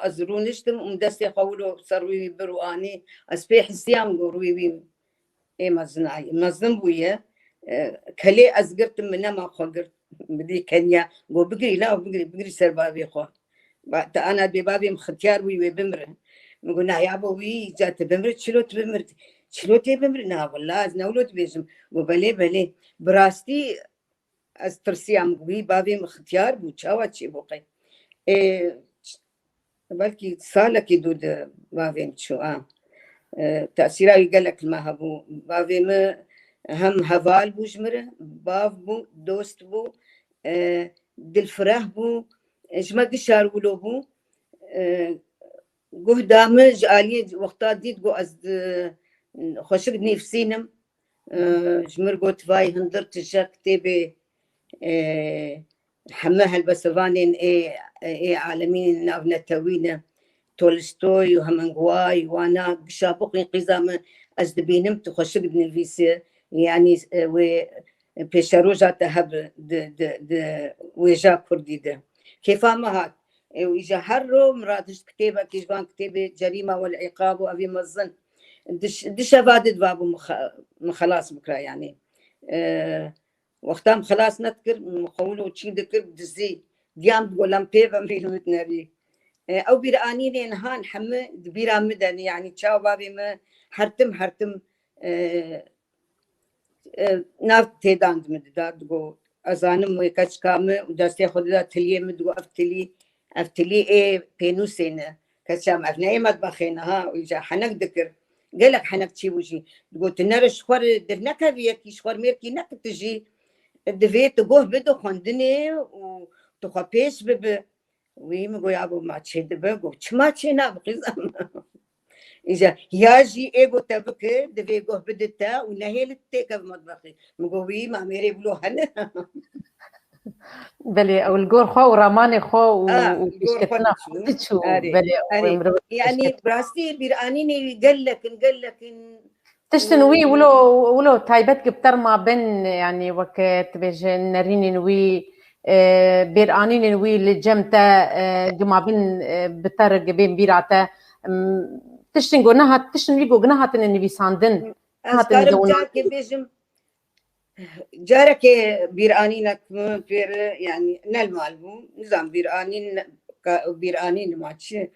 Ez rûniştim û min destê xwe wilo ser rûyê wî bir û anî. Ez pê hisiya min ku rûyê wî Ê mezinayî, mezin bûye. E, kelê ez girtim, min nema xwe girt. Bidî keniya, got, "Bigirî, la bigirî, bigirî ser bavê xwe." Ba, te ana bê bavê min xitiyar bûyî wê bimire. Min got, "Na yabo wî, ca tu bimire, çilo tu bimire? Çilo tê bimire? Na willa ez ne wilo dibêjim." Got, "Belê, belê." Bi rastî ez tirsiyam, wî bavê min xitiyar bû, çawa çêbû qey? Ê, belkî salekî dû di bavê min çû, a. E, tesîra wî gelek li me hebû. Bavê min hem heval bû ji min re, bav bû, dost bû, e, dilfireh bû, e, ji me gişar wilo bû. E, guh da min ji aliyê wexta dît, got, "Ez di, xweşik dinivîsînim." E, ji min got, "Vay, hindir tije kitêbê, e, heme helbesevanên ê, ê alemî navnetewî ne. Tolstoy û Hemingway, wana gişa bixwîn qîza min, ez dibînim tu xweşik dinivîsî." Yanî, e, wê pêşeroja te hebe di, di, di wêja kurdî de. Kêfa min hat. E, û îja her ro min radişt kitêbekî ji van kitêbê Cerîma wel Îqab û evî mezin. Diş-, dişeva di diva bû min xe-, min xelas bikira, yanî. E, wexta min xelas nedikir, min xwe wilo çî dikir, dizî. Diyam digo lem pê ve min li min nerî. E, ew bîranînên han hemi di bîra min de ne, yanî çawa bavê min hertim, hertim, e, e, nav têdan di min dida, digo, "Ez zanim wê keçika min", û destê xwe dida tiliyê min, digo, "Ev tilî, ev tilî ê pênûsê ne. Keça min, ev ne ê medbexê ne ha." Û îca henek dikir. Gelek henek çî bû jî. Digo, "Tu nere ji xwe re dernekevî yekî, ji xwe re mêrkî nekir tu jî. Divê tu guh bide xwendinê û tu xwe pêş bibe." Wî min got, "Yabo ma çê dibe?" Got, "Çima çê nabe qîza min?" Îja, "Ya jî ê got te bike, divê guh bide te û nehêle têkeve medbexê." Min got, "Wî ma mêrê wilo hene." Belê, ew li gor xwe û ramanê xwe û, A, û li gor xwe pêşketina xwe diçû. Diçû. Erê, Belê, ew erê. Ê mirov Yanî pêşketina. Bi rastî bîranînê wî gelek in, gelek in. Tiştin wî wilo, wilo taybet ki bi te re ma bin, yanî wek, e, tu bêje nerînên wî, e, bêranînên wî li cem te, e, gimabin, e, bi te re gibên bîra te, em, tiştin ku nehat, tiştin wî ku nehatine nivîsandin, Ez karim carkê bêjim, carekê bîranînek min pêre, yanî ne li mal bû, nizam bîranîn, bîranîn ma çi.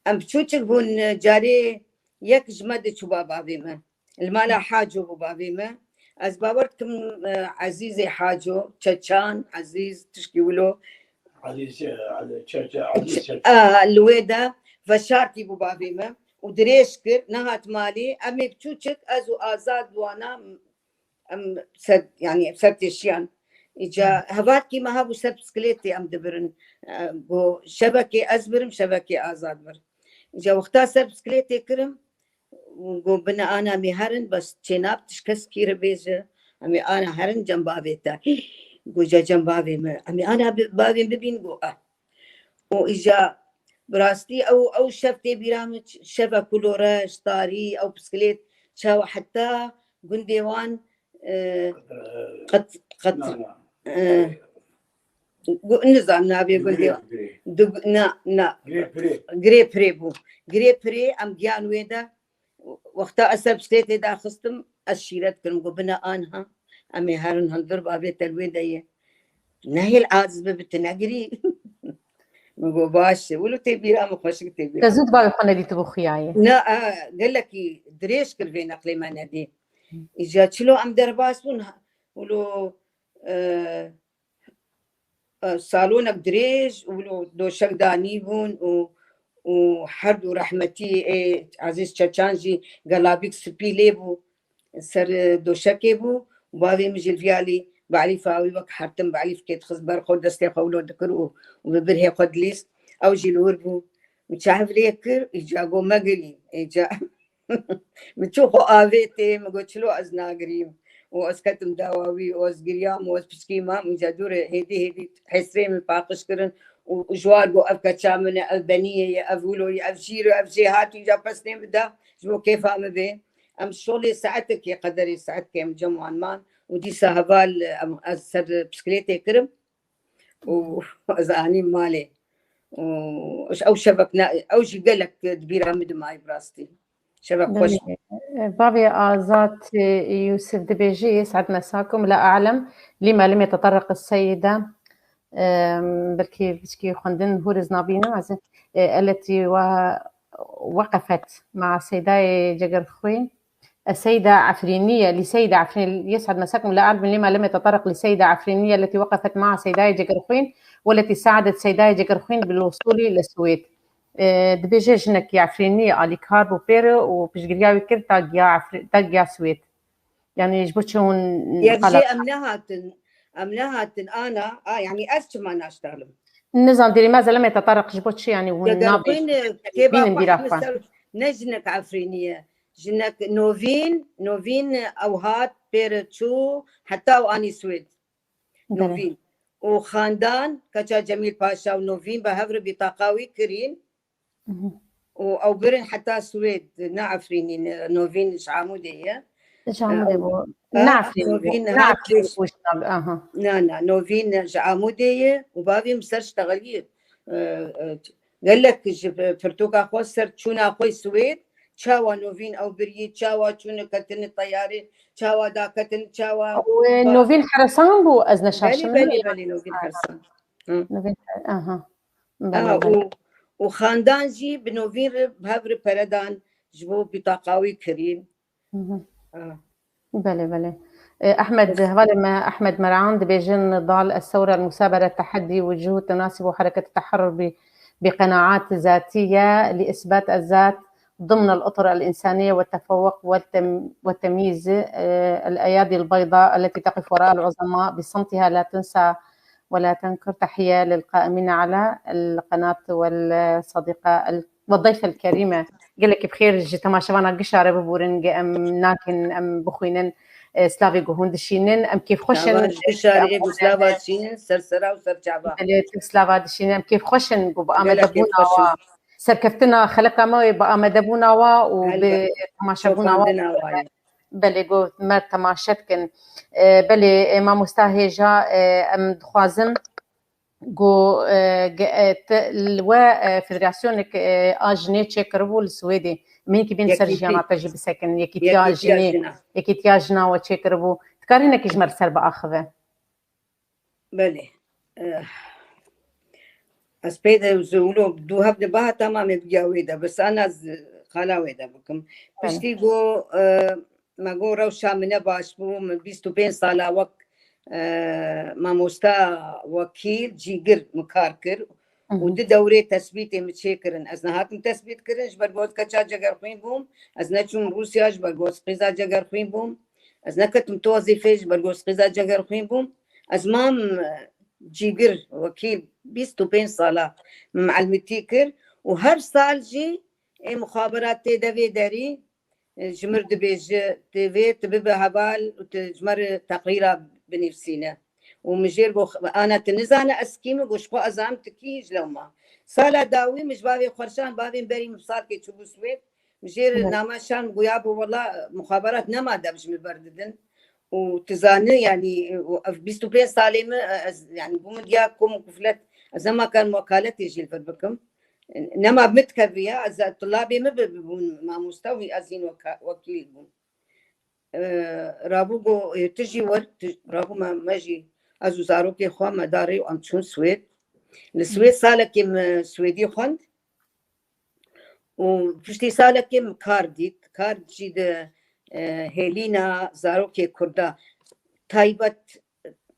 Em piçûçik bûn, carê yek ji me diçû ba bavê me. Li mala Haco bû bavê me. Ez bawer dikim, e, Ezîzê Haco, Çeçan, Ezîz, tişkî wilo. Ezîz, e, Çeçe, Ezîz Çeçe. A, li wê de veşartî bû bavê me û dirêj kir, nehat malê. Em ê biçûçik, ez û Azad wana em ser, yanî ser têşiyan. Îca hevatkî me hebû ser bisikletê em dibirin. E, got, şevekê ez birim, şevekê Azad bir. Îca wexta ser bisikletê kirim, got, bine ana em ê herin, bes çênab tişt kes kî re bêje, em ê ana herin cem bavê te. Got, ca cem bavê me. Em ê ana bi-, bavê bibîn, got, a. Û îca bi rastî ew, ew şev tê bîra min, şevek û lore, ji tarî, ew bisiklet, çawa heta gundê wan, e, qet, qet, e, gu-, nizam navê gundê wan. Dug-, na, na. Girê Pirê bû. Girê Pirê em giyan wê de, wexta ez ser bisikletê daxistim, ez şîret kirim, got, bine anha, em ê herin hundir, bavê te li wê de ye. Nehêl aciz bibe, tu negirî. Min got, baş e. Wilo tê bîra min, xweşik tê bîra. Te zû di bavê xwe nedîtibû xuyayê. Na, a, gelekî dirêj kir vê neqlê me nedî. Îca çilo em derbas bûn, ha, wilo, e, e, salonek dirêj û wilo doşek danî bûn û, û her du rehmetî ê Ezîz Çeçan jî gelabîk spî lê bû. Ser, e, doşekê bû û bavê min jî li viyalî belîfa wî wek hertim belîfkê dixist ber xwe, destê xwe wilo dikir û, û bi birhê xwe dilîst. Ew jî li wir bû. Min çav lê kir, îca got, megirî. Îca min çû xwe avêtê, min got, çilo ez nagirîm. Û ez ketim dawa wî û ez giriyam û ez piçkî mam. Îca dûre hêdî hêdî hêsrê min paqij kirin û ji war got, ev keça min e, ev beniyê ye, ev wilo ye, ev jîr e, ev jêhatî, îca pesnê min da ji bo kêfa min bê. Em şolê saetekê, qederê saetekê em cem wan man û dîsa heval em, ez ser bisikletê kirim û ez anîm malê. Û ew şevek ne, ew jî gelek di bîra min dimayî bi rastî. Şevek xweş. Belê. Bavê Azad, e, Yusuf dibêjî, يسعد مساكم، لا أعلم لما لم يتطرق السيدة، e, belkî piçkî xwendin hûr ez nabînim, ez, e, التي و-، وقفت مع سيداي جقرخوين، السيدة عفرينية، لسيدة عفرين، يسعد مساكم، لا أعلم لما لم يتطرق لسيدة عفرينية التي وقفت مع سيداي جقرخوين، والتي ساعدت سيداي جقرخوين بالوصول للسويد. E, dibêje jinekî Efrînî alîkar bû pê re û piştgiriya wî kir ta giya Efrî-, ta giya Swêd. Yanî ji bo çi hûn Yek qala- jî em nehatin, em nehatin ana, a, yanî ez çima naştalim? Nizam, dêrî me zelemê te tarix ji bo çi, yanî hûn Gegerxwîn, nabêjin? Kêba Bînin bîra xwe xwe. Ser, ne jinek Efrînî ye. Jinek Novîn, Novîn ew hat pê re çû, heta ew anî Swêd. Belê. Novîn. Û xandan, keça Cemîl Paşa û Novîn bi hev re bîtaqa wî kirîn. Mhm. Û ew birin heta Swêd, ne Efrînî, ne, Novîn ji Amûdê ye. Ji Amûdê Em, bû. a, Ne Efrînî bû. Novîn Ne hat Efrînî bû ji nav-, aha. Na, na, Novîn ji Amûdê ye û bavê min ser ştexeliyê. E, e, gelek ji pirtûka xwe ser çûna xwe Swêd, çawa Novîn ew birî, çawa çûne ketine teyarê, çawa daketin, çawa Ew, e, Novîn Heresan bû, ez neşaşim. Belê, belê, belê, Novîn Heresan. Hı. Novîn Her-, aha. Belê, Aha, belê. û, û xandan jî bi Novîn re, bi hev re pere dan ji bo bîtaqa wî kirîn. Hı hı. Ah. Belê, belê. E, Ehmed, Yes. hevalê me Ehmed Meran dibêjin: نضال الثورة المثابرة تحدي وجهود تناسب حركة التحرر ب-، بقناعات ذاتية لإثبات الذات ضمن الأطر الإنسانية والتفوق والتم-، والتمييز، آه، الأيادي البيضاء التي تقف وراء العظماء بصمتها لا تنسى ولا تنكر. تحية للقائمين على القناة والصديقة ال-، والضيفة الكريمة. Gelek bi xêr ji temaşevana gişa re bibûrin, ge em nakin, em bixwînin, e, slavê ku hûn dişînin. Em kêfxweş in. Gişa re êgo slava dişînin, ser sera û ser çava. Belê, tu slava dişînin. Em kêfxweş in ku bi amedebûna wa, serkeftina xeleka me wê bi amedebûna wa û bi temaşebûna wa. Belê, got me temaşe dikin. E, belê, e, mamosta hêja, e, em dixwazin Ku, e, ge-, e, te, li we, e, federasyonek, e, a jinê çêkiribû li Swêdê. Min ki bên ser Yekîtî. Jiyana te jî bisekin. Yekîtiya Yekîtiya jinê, jina. Yekîtiya jina we çêkiribû. Dikarî hinekî ji me li ser biaxive? Belê. Eh, ez pê de wilo du heft diba tamamê bigiya wê de. Bes ana ez xala wê de bikim. Belê. Piştî ku, eh, me got rewşa min ne baş bû, min bîst û pênc sala wek, e, mamosta wekîl cîgir min kar kir û Hı hı. di dewrê tesbîtê min çêkirin. Ez nehatim tesbît kirin, ji ber ku ez keça cegerxwîn bûm. Ez neçûm Rûsya, ji ber ku ez qîza cegerxwîn bûm. Ez neketim tu wezîfê, ji ber ku ez qîza cegerxwîn bûm. Ez mam, e, cîgir, wekîl bîst û pênc sala min mielmitî kir û her sal jî ê muxaberat tê de vê derî, e, ji mir dibêje, tu vê, tu bibe heval û tu ji me re teqrîra binivîsîne. Û min jêr got, ana tu nizane ez kî me? Got, ji xwe ez zanim tu kî yî ji lewma. Sala dawî min ji bavê xwe re şand, bavê min berî min bi salkê çûbû Swêd. Min jêr Evet. name şand, goya bi wela muxaberat nema dev ji min berdidin. Û tu zanî, yanî, û ev bîst û pênc salê min, e, ez, yanî, bû min diya kom û kuflet, ez nema karim wekaletê jî li vir bikim. Nema min dikevriya, ez tulabê min bi, bibûn mamoste û ez hîn weka-, wekîl bûm. E, rabû got, e, tu jî wer, tu, rabû me, me jî, ez û zarokê xwe me da rê û em çûn Swêd. Li Swêd salekê min Swêdî xwend û piştî salekê min kar dît. Kar jî di, e, hêlîna zarokê Kurda taybet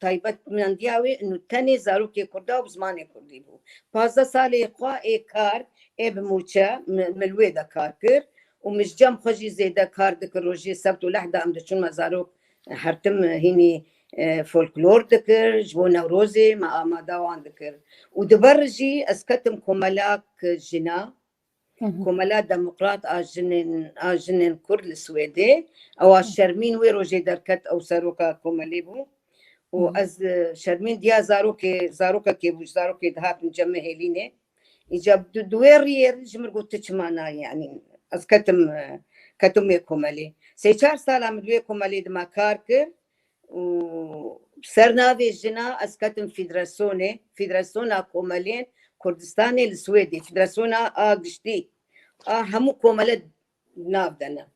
taybetmendiya wê û tenê zarokê Kurda û bi zimanê Kurdî bû. Pazdeh salê xwe ê kar, ê bi mûçe, mi, mi li wê de kar kir û min ji cem xwe jî zêde kar dikir. Rojê sebt û lehda em diçûn me zarok her tim hînî, e, folklor dikir, ji bo Newrozê me amada wan dikir. Û di ber jî ez ketim komelak jina, Hı hı. Komela Demokrat a jinên, a jinên Kurd li Swêdê. Ewa Hı. Şermîn wê rojê derket, ew seroka komelê bû. Û Hı hı. ez, e, Şermîn diya zarokê, zarokekê bû, ji zarokê dihatin cem me hêlînê. Îca di, di wê riyê ji min got, tu çima nayê, yanî ez ketim, e, ketim wê komelê. Sê çar sala min di wê komelê de me kar kir. Û ser navê jina ez ketim federasyonê, Federasyona Komelên Kurdistanê li Swêdê, federasyona a giştî, a hemû komele nav de ne.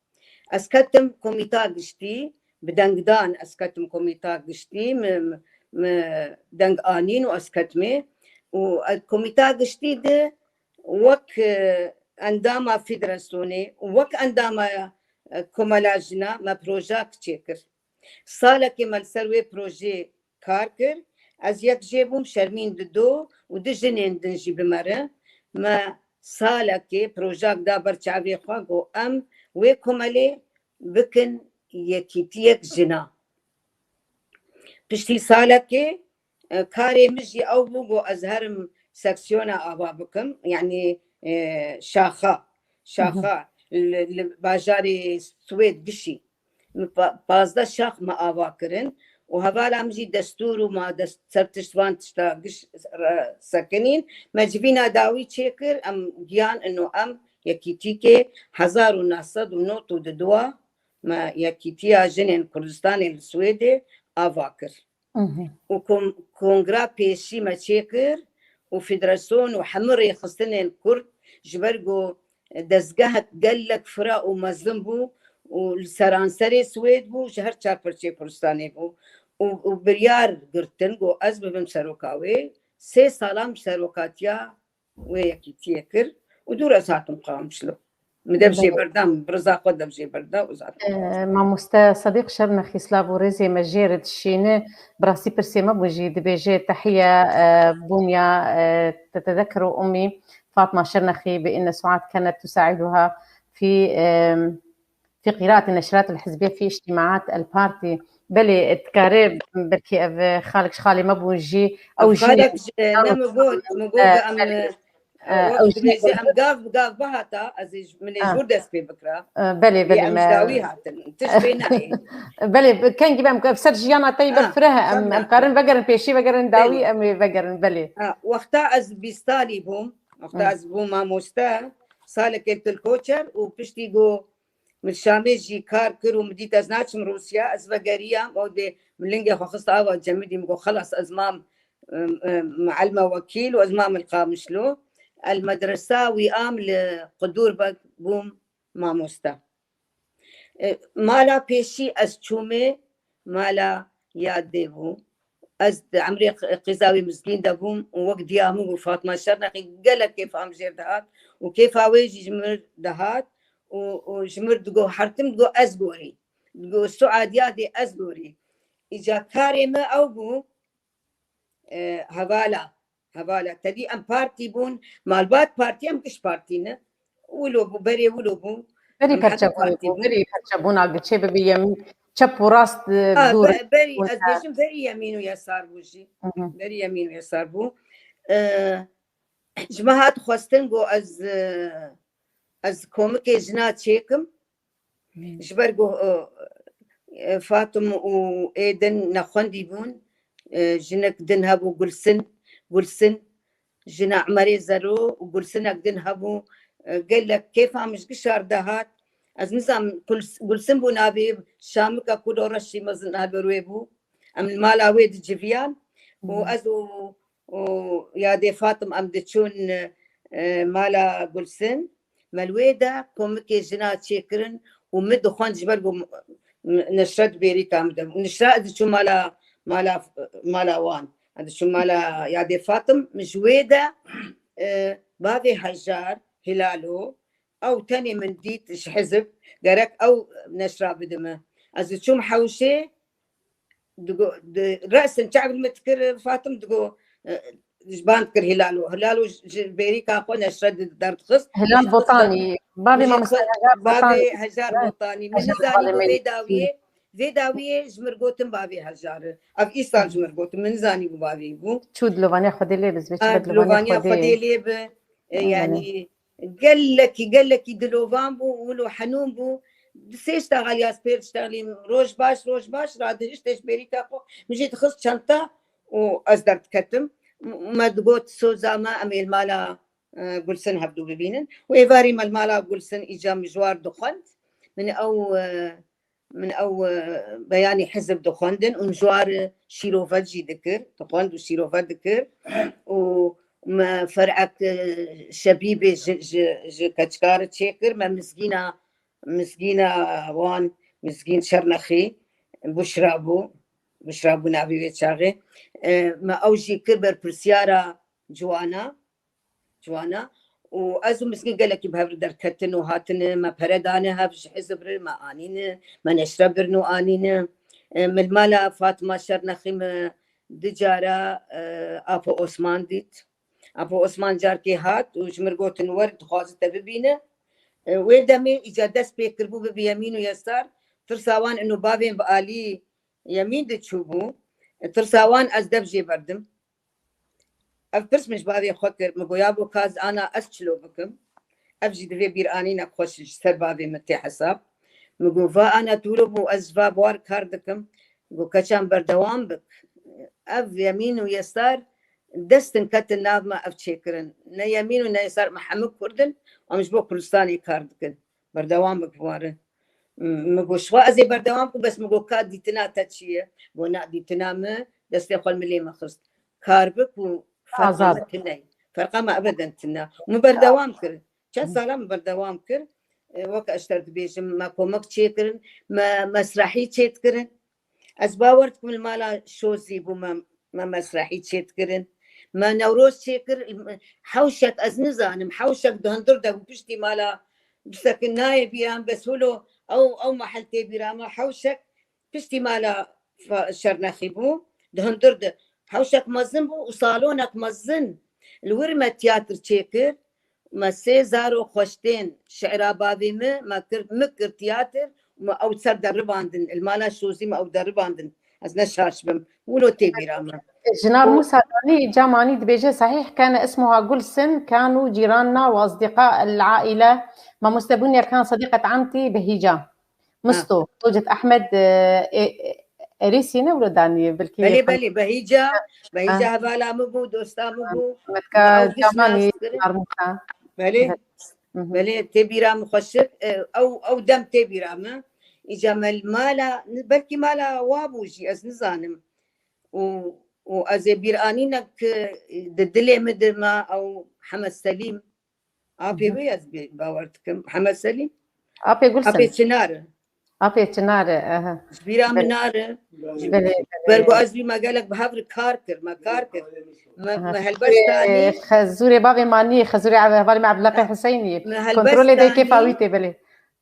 Ez ketim komîta giştî, bi dengdan ez ketim komîta giştî, mi, mi, mi deng anîn û ez ketmê. Û ez komîta giştî de wek, e, endama federasyonê û wek endama, e, komela jina me projak çêkir. Salekê me li ser wê projeyê kar kir. Ez yek jê bûm, Şermîn dido û du jinên din jî bi me re. Me salekê projak da ber çavê xwe, got, em wê komelê bikin yekîtiyek jina. Piştî salekê, e, karê min jî ew bû, got, ez herim seksiyona ava bikim, yanî, e, şaxa, şaxa li, li bajarê Swêd gişî. Min pa-, pazdeh şax me ava kirin û hevala min jî destûr û ma dest-, ser tişt van tişta giş re sekinîn. Me civîna dawî çêkir, em giyan ino em yekîtîkê hezar û neh sed û nod û du me yekîtiya jinên Kurdistanê li Swêdê ava kir. Mhm. Û kon-, kongra pêşî me çêkir û federasyon û hemû rêxistinên Kurd ji ber ku dezgehek gelek fira û mezin bû û li seranserê Swêd bû, ji her çar perçeyê Kurdistanê bû û, û biryar girtin ku ez bibim seroka wê. Sê salan serokatiya wê yekîtiyê kir û dû re ez hatim Qamişlo. Min dev jê Belê. berda, min bi riza xwe dev jê berda û ez hatim Ee, Qamişlo. Mamoste Sedîq Şernexî, silav û rêzê me jê re dişîne. Bi rastî pirsê me bû jî, dibêje, تحية, e, بونيا, e, تتذكر أمي فاطمة شرنخي بأن سعاد كانت تساعدها في, e, في قراءة النشرات الحزبية في اجتماعات البارتي. Belê, dikare belkî ev xalek ji xalê me bûn jî, ew Ev jî xalek ji, ne, min got, min got, e, em, belê. E, E, ew wek jî dibêje, em gav bi gav bihata, ez ê ji, min ê Ah. jûr dest pê bikira. E, belê, Lê belê, em me ji dawî hatin. Tişt pê nayê. Belê, kengî be, em ser jiyana te yî Ah, berfireh, em, tabii. em karin vegerin pêşî, vegerin dawî, Belê. em ê vegerin, belê. Ha, wexta ez bîst salî bûm, wexta Hı. ez bûm mamoste, salekê til koçer û piştî got, Min Şamê jî kar kir û min dît ez naçim Rûsya, ez vegeriyam, ew dê min lingê xwe xist ava cemidî, min got, xelas, ez mam, e, e, mualime wekîl û ez mam li Qamişlo. El medresa wî am li Qudûrbek bûm mamoste. E, mala pêşî ez çûmê mala yadê bû. Ez di emrê qîza wî mizgîn de bûm û wek diya min bû Fatma Şernexî gelek kêfa min jêr dihat û kêfa wê jî ji min dihat û, û ji min digo her tim digo ez gorî. Digo Suad yadê ez gorî. Îca karê min ew bû, e, hevala. Hevala. Tevî em partî bûn, malbat partî em giş partî ne. Wilo bû, berê wilo bû. Berî Em hemî perçebûn partî bû, bûn. Berî perçebûna giçê bibî yem çep û rast, e, Ha, dûr be-, berî, bûn. Ez bêjim berî Yemîn û Yesar bû jî. Hı hı. Berî Yemîn û Yesar bû. E, ji me hat xwestin go ez, e, ez komikê jina çêkim. Ji ber ku, e, e, Fatim û ê din nexwendî bûn, e, jinek din hebû Gulsin, Gulsin, jina Emerê Zero û Gulsinek din hebû, e, gelek kêfa min ji gişar dihat. Ez nizanim Guls-, Gulsin bû navê Şamika ku lo reşî mezin heber wê bû. Em li mala wê diciviyan û Hı. ez û, û yadê Fatim em diçûn, e, mala Gulsin. Me li wê de komikê jina çêkirin û min dixwend ji ber ku m-, m-, Nişret bêrîka min de bû. Nişret diçû mala, mala, mala wan. Diçû mala yadê Fatim. Min ji wê de, e, bavê Hejar, Hilalo, ew tenê min dît ji hizib, gerek ew neşra bide min. Ez diçûm hewşê, digo, di, resin çav li min dikir, Fatim digo, e, ji ban dikir Hilalo. Hilalo ji, ji bêrîka xwe neşre di-, derdixist. Hilal Botanî, bavê Ji mamoste xwe, Hejar bavê Botanî. Hejar Botanî. Min Hejar nizanî bû Botanî. Vê dawiyê, vê dawiyê ji mir gotin bavê Hejar e. Ev îsal ji mir gotin. Min nizanî bû bavê bû. Çû dilovaniya Xwedê lê bi, zibê çi Ha, be dilovaniya dilovaniya Xwedê. Xwedê lê bi. E, Amin. Yani gelekî, gelekî dilovan bû, wilo henûn bû. Di sê ştaxel ya pêr ştaxelî roj baş, roj baş, radihişt ji bêrîka xwe. Min jî dixist çanta û ez derdiketim. M-, me digot soza me em ê li mala, e, Gulsin hevdû bibînin. Û êvarî me li mala Gulsin îca mijwar dixwend. Min ew, e, Min ew, e, beyanî hizib dixwendin û ji war, e, şîrove jî dikir, dixwend û şîrove dikir û me ferek, e, şebîbê ji, ji, ji keçikar çêkir, me mizgîna, mizgîna wan, mizgîn Şernexî, Buşra bû, Buşra bû navê wê çaxê. E, me ew jî kir berpirsiyara ciwana, ciwana. Û ez û Mizgîn gelekî bi hev re derketin û hatine, me pere dane hev ji hizib re, me anîne, me neşre birin û anîne. E, min li mala Fatima Şernexî me du cara, e, Apo Osman dît. Apo Osman carkê hat û ji mir gotin, wer dixwaze te bibîne. E, wê demê îca dest pê kiribû bibe Yemîn û Yesar. Tirsa wan û bavên bi alî Yemîn de çûbû. E, tirsa wan ez dev jê berdim. Ev pirs min ji bavê xwe kir. Min got, ya bo ka ez ana ez çilo bikim? Ev jî divê bîranînek xweş ji ser bavê min tê hesab. Min got, va ana tu wilo bû, ez ji va bawar kar dikim. Got, keçan berdewam bik. Ev Yemîn û Yesar destin ketin nav me ev çêkirin. Ne Yemîn û ne Yesar, me hemû Kurd in, em ji bo Kurdistanê kar dikin. Berdewam bik bi wan re. M-, min got, ji xwe ez ê berdewam ku, bes min got, ka dîtina te çi ye? Got, na, dîtina min, destê xwe li milê min xist. Kar bik û ferqa Azad. me tune ye. Ferqa me ebeden tune. Min berdewam kir. Çend sala min berdewam kir. E, wek ez ji te dibêjim, me komek çêkirin, me mesrehî çêdikirin. Ez bawer dikim li mala Şozî bû me, me mesrehî çêdikirin. Me Newroz çêkir, hewşek ez nizanim, hewşek di hundir de bû piştî mala bisekin nayê bîran, bes wilo ew, ew mehel tê bîra me, hewşek piştî mala Fa-, Şernexî bû, di hundir de. Hewşek mezin bû û salonek mezin. Li wir me tiyatr çêkir. Me sê zaro xweştên şi'ra bavê min, me kir, min kir tiyatir, me ew ser deribandin, li mala Şozî me ew deribandin. Ez ne şaş bim. Wilo tê bîra min. Jinar Û Musa Danî, camanî dibêje, sahîh kane ismuha Gulsin, kanu cîranna û asdîqa el-aîle, mamoste bûn ya kan sedîqet amtî Behîca. Misto, Zewcet Ehmed, e, e, Erîsî ne wilo danî, belkî Belê, belê, Behîca, Behîca Ha. hevala min bû, dosta min bû. Metka Min ew camanî nas kirin. Armûta. Belê, Evet. Hı hı. belê, tê bîra min xweşik, e, ew, ew dem tê bîra min. Îca me li mala, belkî mala wa bû jî, ez nizanim. Û û ez ê bîranînek di dilê min de ma ew Hemed Selîm. Apê wê ez bê-, bawer dikim. Hemed Selîm. Apê Gulsen. Apê Çinar. Apê Çinar e. Aha. Ji bîra min nare. Belê. Ber ku ez wî me gelek bi hev re kar kir, me kar kir. Me, me helbest anî. Xezûrê bavê manî, xezûrê hevalê me Ebdulaqê Huseynî. Me helbest Kontrolê de anî. Kêfa wî tê belê.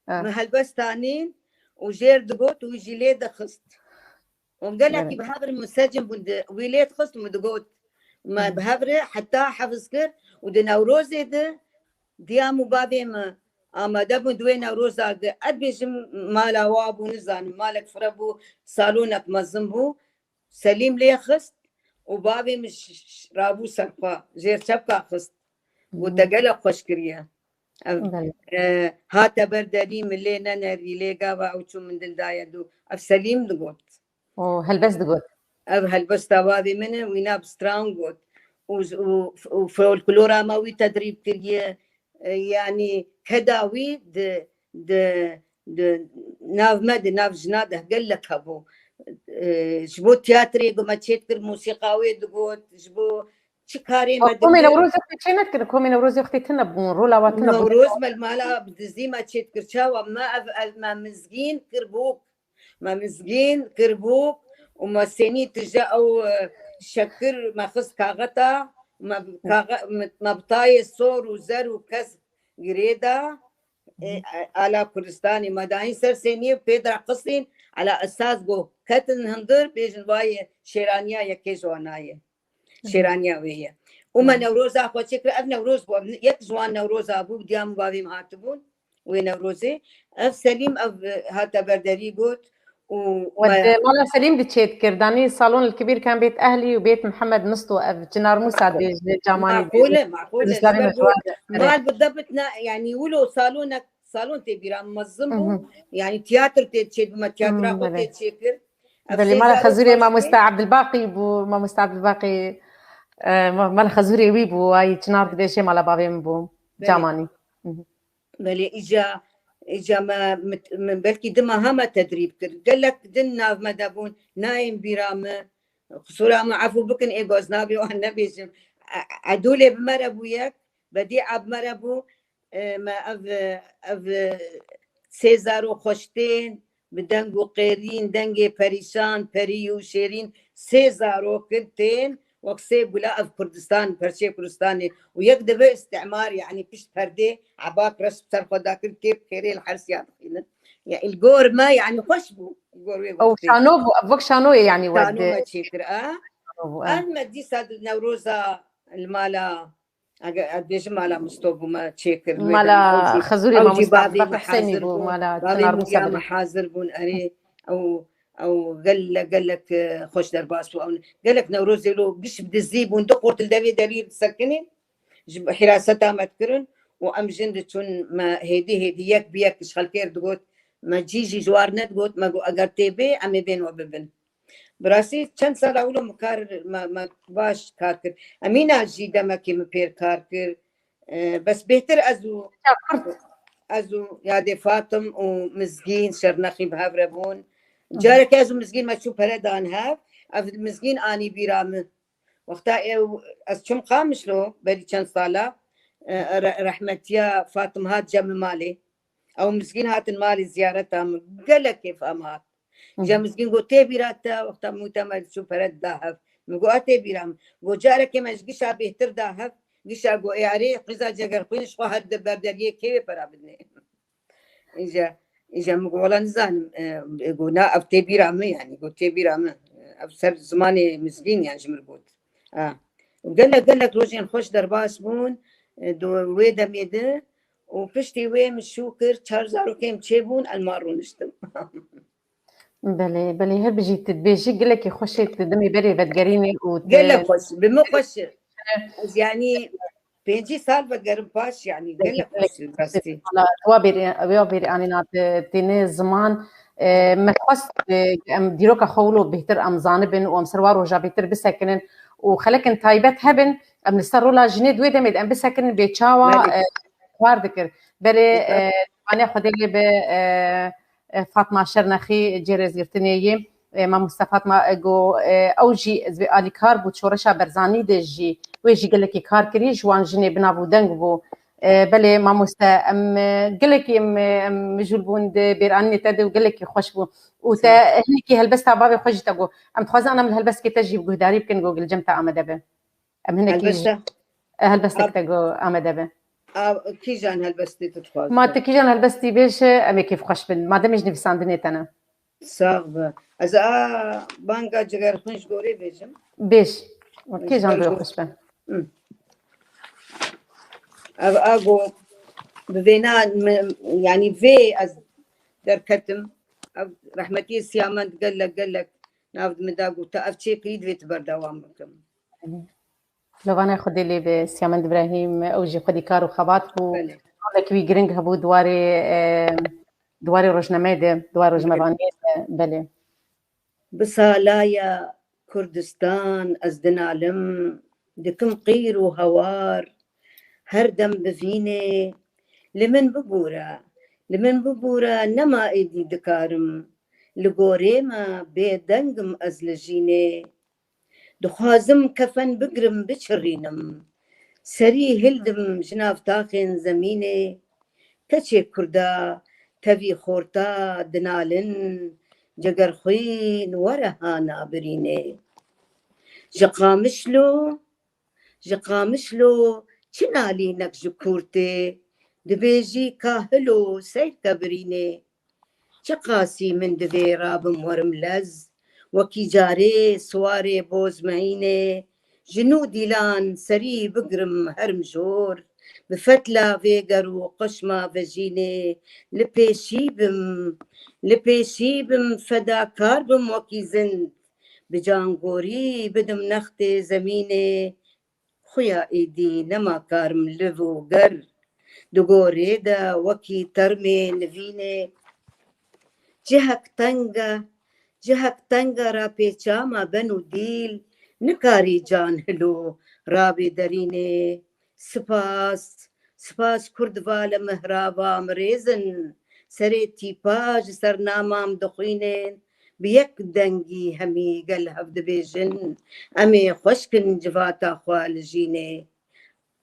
Ha. Me helbest anîn û jêr digot û jî lê dixist. Û gelekî Evet. bi hev re musecim bûn di wî lê dixist û min digot. Me bi hev re heta hefiz kir û di Newrozê de diya min û bavê min amade bûn di wê Newroza de. Ez bêjim mala wa bû, nizanim, malek fire bû, salonek mezin bû. Selîm lê xist û bavê min ş-, ş-, rabû ser xwe, jêr çepka xist. Got, te gelek xweş kiriye. Ev, Belê. e, hate ber derî, min lê nenerî, lê gava ew çû min dil daye dû. Ev Selîm digot. O helbest digot. Ev helbesta bavê min e, wîna bi stran got. Û, û, û folklora me wî tedrîb kiriye. E, yanî keda wî di, di, di nav me, di nav jina de gelek hebû. E, ji bo tiyatrê ku me çêdikir, mûsîqa wê digot, ji bo çi karê me Komê dikir. Newrozê wextê çê nedikirin, komê Newrozê wextê tune bûn, rola wa tune bûn. Newroz me li mala bi dizî me çêdikir. Çawa me ev, ev me mizgîn kir bûk. Me mizgîn kir bûk û me sênî tije ew, e, şekir me xist kaxeta, me kaxe-, me, me bi tayê sor û zer û kes girê da, e, e, ala Kurdistanê me dayîn ser sêniyê pê de qisîn, ala esas go ketin hundir, bêjin vayê şêraniya yekê ji wan nayê. Şêraniya wê ye. Û me Newroza xwe çêkir, ev Newroz bû, ev yek ji wan Newroza bû, diya min bavê min hatibûn wê Newrozê. Ev Selîm ev, e, hate berderî got û Wed me mala Selîm di çêdikir, danî salon li kibîr kan bêt Ehlî û bêt Mihemed Misto, ev Çinar Mûsa dibêjin camanî Maqûl e, dibêjin. maqûl e. Ji ber Ji ber ku ku mal bi debit ne, yanî wilo salonek, salon tê bîra min mezin bû. Mhm. Yanî tiyatir tê çêdibû, me tiyatra Mhm, xwe belê. tê çêkir. Ev Belê, sê mala zarok xezûrê xweş mamosta tê. Ebdilbaqî bû, mamosta Ebdilbaqî, e, ma-, mala xezûrê wî bû, ay Çinar dibêje mala bavê min bû, Belê. camanî. Belê, îca, îca me mit-, min belkî dima ha me tedrîb kir. Gelek din nav me de bûn, nayên bîra me. Qisûra min efû bikin, ê goz nabê wan nebêjim. E-, Edûlê bi me re bû yek, Bedîa bi me re bû. E, me ev, ev sê zaro xweş tên, bi deng û qêrîn, dengê perîşan, perî û şêrîn, sê zarokir tên, wek sê gula ev Kurdistan, perçê Kurdistanê. Û yek dibe îstimar, yanî pişt perdê, ebak reş bi ser xwe dakir, kê bi xêrê li hersiya dixînin. Ya, li gor me, yanî xweş bû, li gor wê Ew wextê. şano bû, ev wek şanoyê, yanî wek Şano de. me çêkir, a? Şano bû, e. Ev me dîsa di Newroza li mala, eger ez bêjim mala Misto bû me çêkir. Wê Mala demê ew jî, xezûrê ew jî mamosta bavê Abdullah min Husênî hazir bû, bû. mala Bavê Çinar min Mûsa ya min bû. Hazir bûn, erê, ew, ew gelek, gelek, e, xweş derbas bû. Ew gelek Newrozê lo giş bi dizî bûn, du qurt li devê derî disekinîn. Ji bo hiraseta me dikirin û em jin diçûn, me hêdî hêdî yek bi yek ji xelkê re digot, me cî jî ji war nedigot, me got, eger tê bê, em ê bên we bibin. Bi rastî çend sala wilo min kar, me, me baş kar kir. Emîna jî demekê min pêr kar kir. E, bes bêhtir ez û, ez û Yadê Fatim û Mizgîn Şernexî bi hev re bûn. Careke ez û Mizgîn me çû pere dan hev, ev Mizgîn anî bîra min. Wexta ew, ez çûm Qamişlo, berî çend sala, e, re-, rehmetiya Fatim hat cem min malê. Ew Mizgîn hatin malê ziyareta min. Gelek kêfa min hat. Îja Mizgîn got, tê bîra te, wexta min got, me çû pere da hev. Min got, a tê bîra min. Got, carekê me ji gişa bêhtir da hev. Gişa got, ê erê, qîza cegerxwîn ji xwe her di berderiyê kê wê pera bidinê. Îja, îja min got, wela nizanim, e, got, na, ev tê bîra min, yanî, got, tê bîra min. Ev ser zimanê Mizgîn, yan ji min got. A. Gelek, gelek rojên xweş derbas bûn, e, di wê demê de û piştî wê min şû kir, çar zarokê min çêbûn, ez li mal rûniştim. Belê, belê, her bijî tu dibêjî, gelekî xweş e, tu demê berê vedigerînî û tu Gelek xweş, bi min xweş e. Ez, yanî, pêncî sal vedigerim paş, yanî, gelek xweş e, rastî. Wala, wa bêrê, wa bêrê anîna te, têne ziman, e, me xwest, e, em dîroka xwe wilo bêhtir em zanibin û em ser wa roja bêhtir bisekinin û xelekên taybet hebin, em li ser rola jinê di wê demê de em bisekinin bê çawa, Belê. e, xwar dikir. Berê, Belê. e, vane Xwedê lê bi, e, e, Fatma Şernexî cê rêzgirtinê yê. E, mamoste Fatma, e, got, e, ew jî ez vê alîkar bû, şoreşa Berzanî de jî, wê jî gelekî kar kirî, ji wan jinê bi nav û deng bû. E, belê mamoste, em, e, gelekî em, e, em mijûl bûn di bêranînê te de û gelekî xweş bû. Û te Sağ ol. Hinekî helbesta bavê xwe jî te got. Em dixwazin em li helbestekê te jî bi guhdarî bikin, got, li cem te amade be. Em hinekî Helbesta. E, helbestek Ab- te got amade be. A, kîjan helbestê tu dixwazî? Ma tu kîjan helbestî bêje, em ê kêfxweş bin. Madem ji nivîsandinê te ne. Sax be. Ez a banga Cigerxwîn ji gorê bêjim. Bêj. Ji Kîjan ber bê ku- xweş be. Hı. Ev a got, bi vêna min, yanî vê ez derketim. Ev rehmetî Siyamend gelek gelek nav min da got, ev çêkirî divê tu berdewam bikim. Lovanê Xwedê lê be, Siyamend Îbrahîm, ew jî xwedî kar û xebat bû. Belê. Rolek wî giring hebû di warê, e, di warê rojnameyê de, di warê Belê. rojnamevaniyê de, belê. Bi salaya Kurdistan ez dinalim, dikim qîr û hewar, her dem bivînê, li min bibûre, li min bibûre, nema êdî dikarim, li gorê me bêdeng im ez li jînê. Dixwazim kefen bigrim, biçirînim. Serî hildim ji nav taxên zemînê. Keçê kurda tevî xorta dinalin, Cegerxwîn were ha nabirînê. Ji Qamişlo, ji Qamişlo çi nalînek ji kûrtê, dibêjî kahilo seyr ke birînê. Çiqasî min divê rabim werim lez, wekî carê siwarê bozmehînê, ji nû dîlan serî bigrim her mijor, bi fetla vê ger û qeşma vejînê, li pêşî bim, li pêşî bim, fedakar bim wekî zind, bi cangorî bidim nextê zemînê, Xuya êdî nema karim liv û ger, di gorê de wekî termê nivînê. Cihek teng e, cihek teng e, rapêça me ben û dîl, nikarî can hilo rabê derînê. Spas, spas kurd vala mihrava mirêzin, serê tîpa ji ser namam dixwînên, bi yek dengî hemî gel hev dibêjin, em ê xweş kin civata xwe li jînê.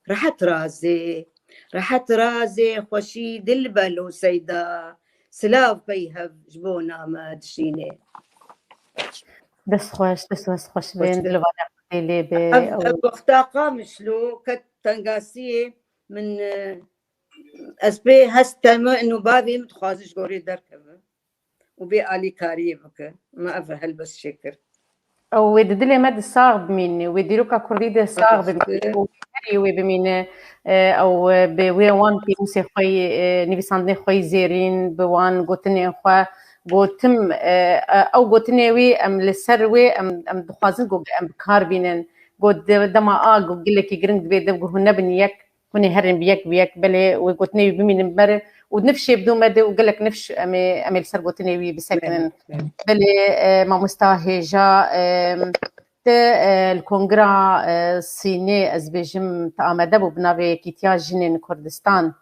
Rehet razê, rehet razê, xweşî dil belo seyda, silav pey hev ji bo name dişînê. Dest xweş, dest xweş, xweş Xweş bin, be. Dilovanê Xwedê lê be. Ev, ew ev wexta Qamişlo ket tengasiyê min, e, ez pê hest teme û bavê min dixwaze ji gorê derkeve û bê alîkariyê bike. Me ev helbest çêkir. Ew wê di dilê me de sax bimîne, wê dîroka kurdî de sax Helbest. bimîne û herî wê bimîne. E, ew, e, bi wê wan pênûsê xwe yî, e, nivîsandinê xwe yî zêrîn, bi wan gotinên xwe gotim, e, e, ew gotinê wî em li ser wê em, em dixwazin ku em bi kar bînin. Got de-, dema a got gelekî giring dibê de ku hûn nebin yek, hûn ê herin bi yek bi yek, belê wê gotinê wî bimînin ber û nifşê bidû me de û gelek nifş em ê, em ê li ser gotinê wî bisekinin. Belê, belê. Belê, e, mamosta hêja, e, te, e, li kongira, e, Sînê ez bêjim te amade bû bi navê Yekîtiya Jinên Kurdistan.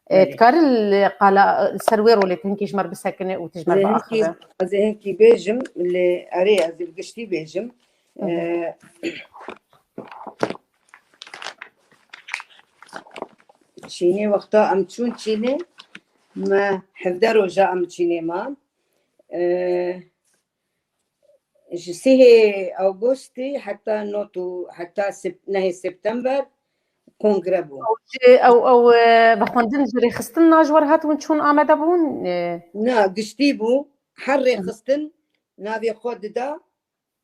E, Belê. Dikarin li qala, li ser wê rolê tu hinkî ji me re bisekine û tu ji me re Ez ê hinkî, biaxive. ez ê hinkî bêjim, li erê ez ê bi giştî bêjim. Hı hı. E, Çînê wexta em çûn Çînê, me hevdeh roja em Çînê man. E, ji sihê Awgostî heta not û heta sep-, nehê September kongre bû. Ew, ew, ew, e, vexwendin ji rêxistin na ji wer hatibûn çûn amade bûn? E, Na, giştî bû. Her Hı hı. rêxistin navê xwe dida.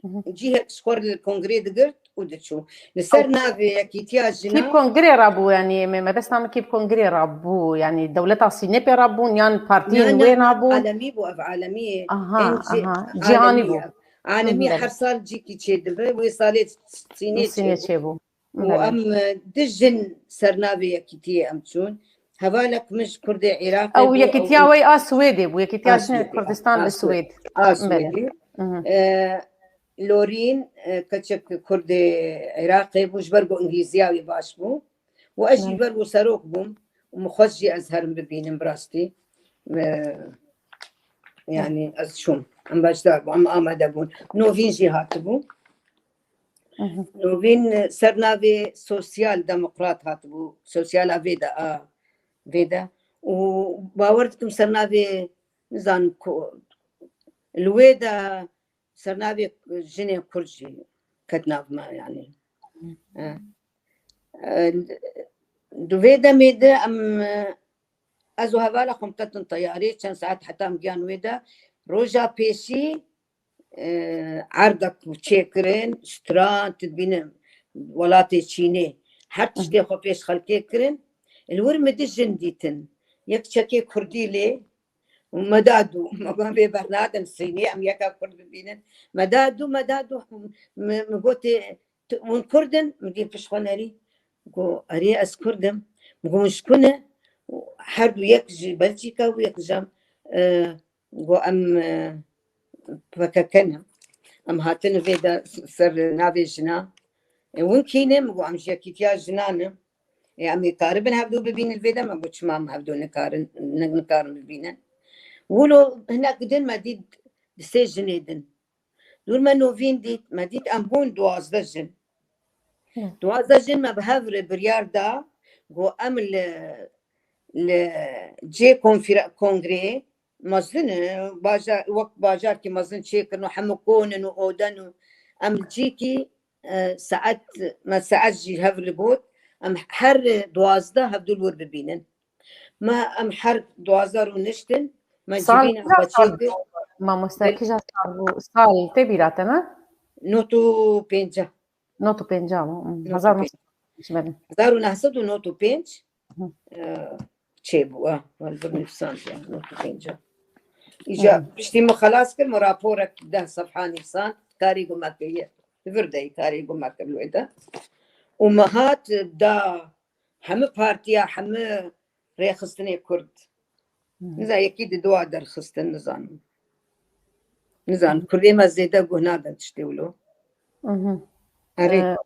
Hı hı. Cihek ji xwe li kongrê digirt û diçû. Li ser Ew navê Yekîtiya Jina. Kî bi kongrê re bû, yanî me, mebesta min kî bi kongrê re bû, yanî dewleta Sînê pê re bûn yan partiyên Na, na, wê na, nabûn? alemî bû, ev alemî ye. Aha, Hên cî-, aha, cîhanî alemî bû. ye. Alemî Hı hı, her belê. sal cîkî çêdibe, wê salê Sînê Sînê çêbû. çêbû. Û Belê. em, e, du jin ser navê Yekîtiyê em çûn. Hevalek min ji Kurdê Iraqê Ew bû, Yekîtiya ew wê a Swêdê bû, Yekîtiya a Jinên Swêdê, Kurdistan a li Swêd. Swêd. A Belê. Swêdê. Mhm. E, Lorîn, e, keçek Kurdê Iraqê bû, ji ber ku Îngilîziya wî baş bû. Û ez jî Hı. ber wî serok bûm. Û min xwest jî ez herim bibînim bi rastî. E, Yani ez çûm. Em beşdar bû, em amade bûn. Novîn jî hatibû. Novîn, e, ser navê Sosyal Demokrat hatibû. Sosyala vê de, a, vê de. Û bawer dikim ser navê, nizanim ku, li wê de ser navê jinên Kurd jî ket nav me, yani. E, e, di vê demê de em, e, ez û hevala xwe em ketin teyarê, çend saet heta em giyan wê de. Roja pêşî, e, erdek çêkirin, stran, tu dibînin welatê Çînê. Her tiştê xwe pêş xelkê kirin. Li wir min du jin dîtin. Yek çekê Kurdî lê, û me da dû, me got, "Vê bernadin Sînê, em yeka Kurd bibînin." Me da dû, me da dû, me, me gotê, "Tu, hûn Kurd in?" Min dî pişt xwe nerî. Got, "Erê, ez Kurd im." Min got, "Hûn ji ku ne?" Her du, yek ji Belçîka bû, yek ji em, e, got, "Em, e, P K K ne." Em hatin vê de ser navê jina. E, hûn kî ne? Min got, "Em ji Yekîtiya Jinan in." E, em ê karibin hevdu bibînin vê de? Me got, "Çima em hevdu nikarin, ni-, nikarin bibînin?" Wilo hinek din me dît, di sê jinê din. Dûr me novîn dît, me dît em bûn duwazdeh jin. Hı. Duwazdeh jin me bi hev re biryar da, got em li, li cê konfera-, kongreyê mezin e, bajar, wek bajarkî mezin çêkirin û hemû kon in û oden û em li cîkî, e, saet, me saet jî hev li got, em her duwazdeh hevdû li wir bibînin. Me em her duwazdeh rûniştin, me Sal civîna kîja xwe sal çêkir. bû? Mamoste, Bil- kîja sal bû? Sal tê bîra te, ne? Not û pêncî. Not û pêncî bû. Hmm, Not û hezar û neh sed û pêncî. Belê. Hezar û neh sed û not û pênc, Hı. e, çêbû, e, wal bir nivîsand ya, not û pêncî. Îca Hı. piştî min xelas kir, min raporek deh sefha nivîsand, karî ku me kiriye. Li vir de karî ku me kir wê de. Û me hat da hemû partiya, hemû rêxistinê Kurd. Hı hı. Niza yekî di dua derxistin, nizanim. Nizanim. Hı hı. Kurdê me zêde guh nadin tiştê wilo. Hı hı. Erê.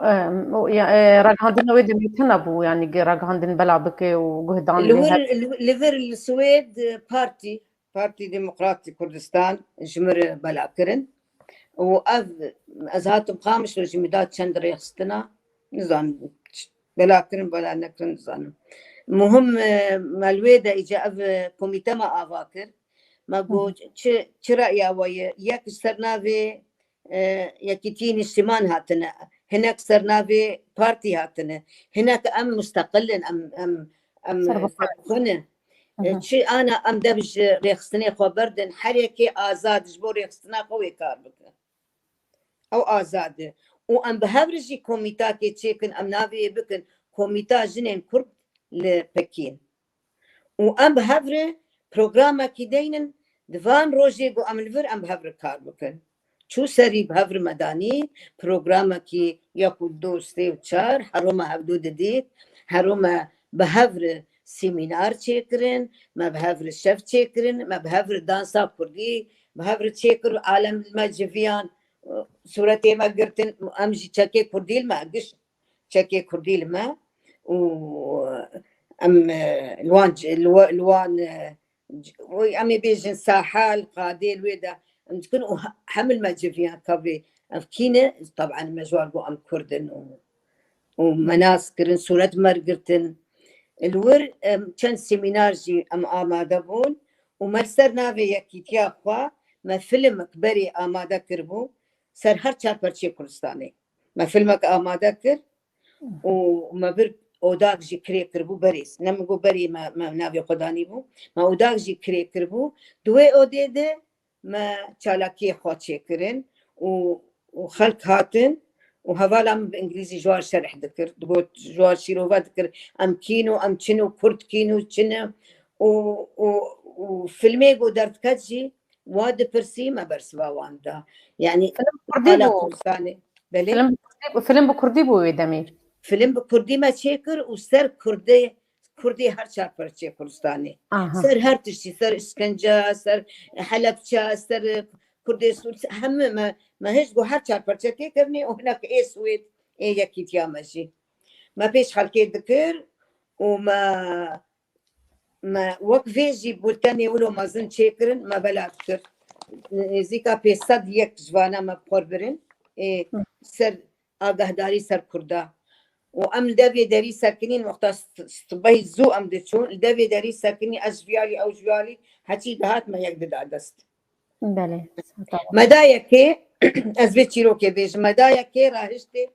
E, e, o, ya, e, ragihandina wê demê tune bû, yani, ge-, ragihandin bela bike û guhdan Li lê vir, hebe. li, li vir li Swêd, e, partî, Partî Demokratî Kurdistan ji min re bela kirin. Û ev, ez hatim Qamişlo jî min da çend rêxistina, nizanim, bela kirin, bela nekirin, nizanim. Muhim, e, me li wê de îca ev, e, komîte me ava kir. Me got, Hı hı. çi, çi reya we ye? Yek ji ser navê, e, Yekîtiyê Niştiman hatine. Hinek ser navê partî hatine. Hinek em musteqil in, em, em, em Serbixwe. serbixwe ne. Hı E, hı. çi ana em dev ji rêxistinê xwe berdin, her yekê azad ji bo rêxistina xwe wê kar bike. Ew azad e. Û em bi hev re jî komîtakê çêkin, em navê yê bikin Komîta Jinên Kurd li Pekîn. Û em bi hev re programekî deynin, di van rojê ku em li vir em bi hev re kar bikin. Çû serî bi hev re me danî, programekî ya ku du, sê û çar, hero me hevdu didît, hero me bi hev re semînar çêkirin, me bi hev re şev çêkirin, me bi hev re dansa kurdî bi hev re çêkir, alem li me civiyan, sûretê me girtin, em jî çekê kurdî li me giş çekê kurdî li me û em, e, li wan c-, li wa-, li wan, e, c-, wê em ê bêjin sahel, qadê li wê de em dikin û he-, hemil me civiyan kevê ev kî ne, taban me ji wan got em kurd in û, û me nas kirin, sûret me girtin. Li wir, em, çend semînar jî em amade bûn û me li ser navê yekîtiya xwe me filmek berê amade kiribû ser her çar perçeyê Kurdistanê. Me filmek amade kir û me bir odak jî kirê kiribû berê. Ne min got berê me, me navê xwe danîbû. Me odak jî kirê kiribû. Di wê odê de me çalakiyê xwe çêkirin û, û xelk hatin û hevala min bi îngilîzî ji wan şerh dikir. Digot, ji wan şîrove dikir. Em kîn û em çin û kurd kîn û çin e û, û, û filmê ku derdiket jî wa dipirsî me bersiva wan da. Yanî Film kurdî hala bû. Kurdistanê. Belê. Film bi kurdî bû, film bi kurdî bû wê demê. Film bi kurdî me çêkir û ser kurdê, kurdê her çar perçeyê Kurdistanê. Aha. Ser her tiştî, ser îşkence, ser Helepçe, ser kurdê Sûr, hemû me, me hêj got her çar perçe tê kevnê û hinek ê Swêd, ê yekîtiya me jî. Me pêş xelkê dikir û me me wek vê jî bultenê wilo mezin çêkirin, me bela dikir. Nêzîka pênc sed yek ji vana me bi xwe birin. Ê, ser agahdarî ser Kurda. Û em li devê derî sekinîn, wexta st-, stibehî zû em diçûn, li devê derî sekinî, ez ji viyalî, ew ji viyalî, heçî dihat me yek dida dest. Belê. Me da yekê, ez vê çîrokê bêjim, me da yekê rahiştê,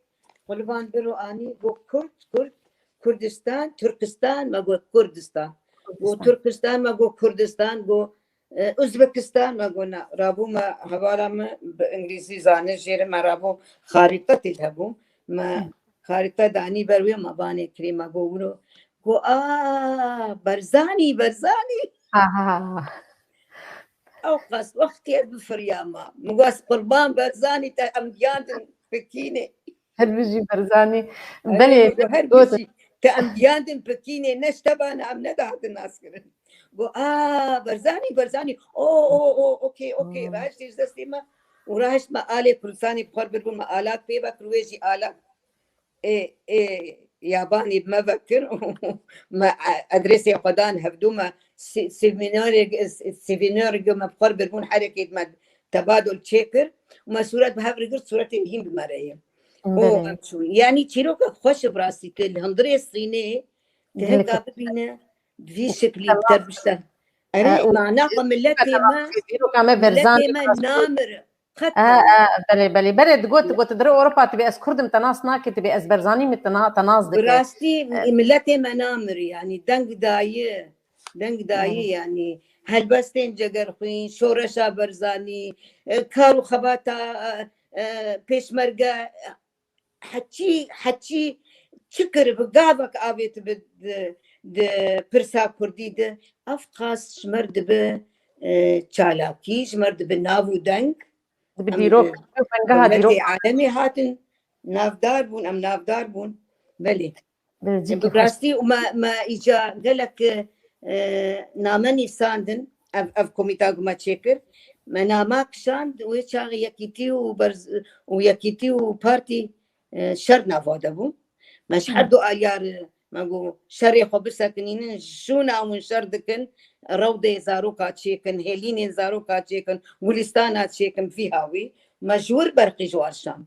Qulban biro anî, got Kurd, Kurd, Kurdistan, Turkistan, me got Kurdistan. Got Turkistan, me got Kurdistan, got, e, Uzbekistan, me got na. Rabû me, hevala me bi îngilîzî zane jêre, me rabû xarîtetê de hebû. Me xarîte danî ber wê, me banê kirî, me got wilo. Got, a, Berzanî, Berzanî. Aha. Ew qas wextê ez bifiriyama. Min got, ez Qurban Berzanî, te em giyandin Pekînê. Her bijî Berzanî. Erê, belê, min got, her bijî. Te em giyandin Pekînê, ne ji te bana em nedahatin naskirin. Got, a, Berzanî, Berzanî. O, o, o, okey, okey. Hmm. Rahiştê ji destê me. Û rahişt me alê Kurdistanê bi xwe birbûn, me alak pê vekir, wê jî alak ê, ê, yabanî bi me vekir û me, e, adresê xwe dan hevdû me si-, sivînorê, si-, sivînorê me bi xwe birbûn herekê me tebadul çêkir û me sûret bi hev re girt, sûretê hîn bi me re ye. Û em çûn. Yanî çîroka xweş e bi rastî, tu li hundirê Sînê tu hinka bibîne bi vî şiklî bi te bişte. Erê, mana xwe miletê me, miletê me namire. Qet namire. Belê, belê. Berê digot, digot, dirê Ewropa, tu bê ez Kurd im, te nas nake, tu bê ez Berzanî me, te na-, te nas dike. Bi rastî, miletê me namir, yanî deng daye, deng daye, yanî helbestên Cegerxwîn, şoreşa Berzanî, e, kar û xebata, e, e, pêşmerge, heçî, heçî çi kiribi, gavek avêtibi di, di pirsa kurdî de, ev qas ji me re dibi, e, çalakî, ji me re dibi nav û deng. Dibi dîrok, dibi dîrok. Em bi hurmetê alemê hatin navdar bûn, em navdar bûn. Belê. Bi rastî û me, me îca gelek, e, name nîsandin, ev, ev komîta ku me çêkir. Me nama kişand, wê çaxê Yekîtî û Berz-, û Yekîtî û Partî, e, şer nava de bû. Me ji her du aliya re, me got, şerê xwe bisekinînin, şûna hûn şer dikin, rewdê zaroka çêkin, hêlînên zaroka çêkin, gulîstana çêkin, vî hawî. Me ji wir berqî ji war şand.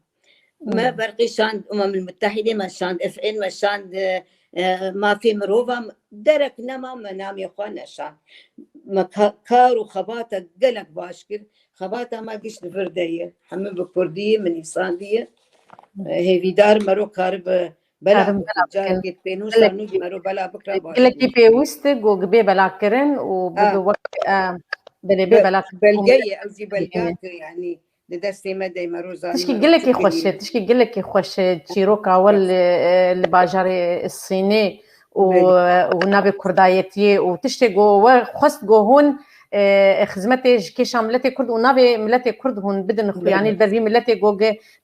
Me berqî şand Umemil Mutehîdê, me şand F N, me şand, e, e, mafê mirova, derek nema me namê xwe neşand. Me ka-, kar û xebata gelek baş kir. Xebata me giş li vir de ye. Hemû bi kurdî ye, min nîsandiye. E, hêvîdar mero karibe bela bikin. Carekê pênûsa nû mero bela bikira baş. Gelekî pêwîst e, ku bê bela kirin û bibe wek, e, belê bê bela kirin. Belge ye, ew jî belgeyek e, yanî. Di destê me de me rozanî. Tişkî gelekî xweş e, tişkî gelekî xweş e, çîroka we li, e, li bajarê Sînê û, e, û navê kurdayetiyê û tiştê ku we xwest ku hûn, e, xizmetê ji kêşa miletê Kurd û navê miletê Kurd hûn bidin xuyanî li ber vî miletê ku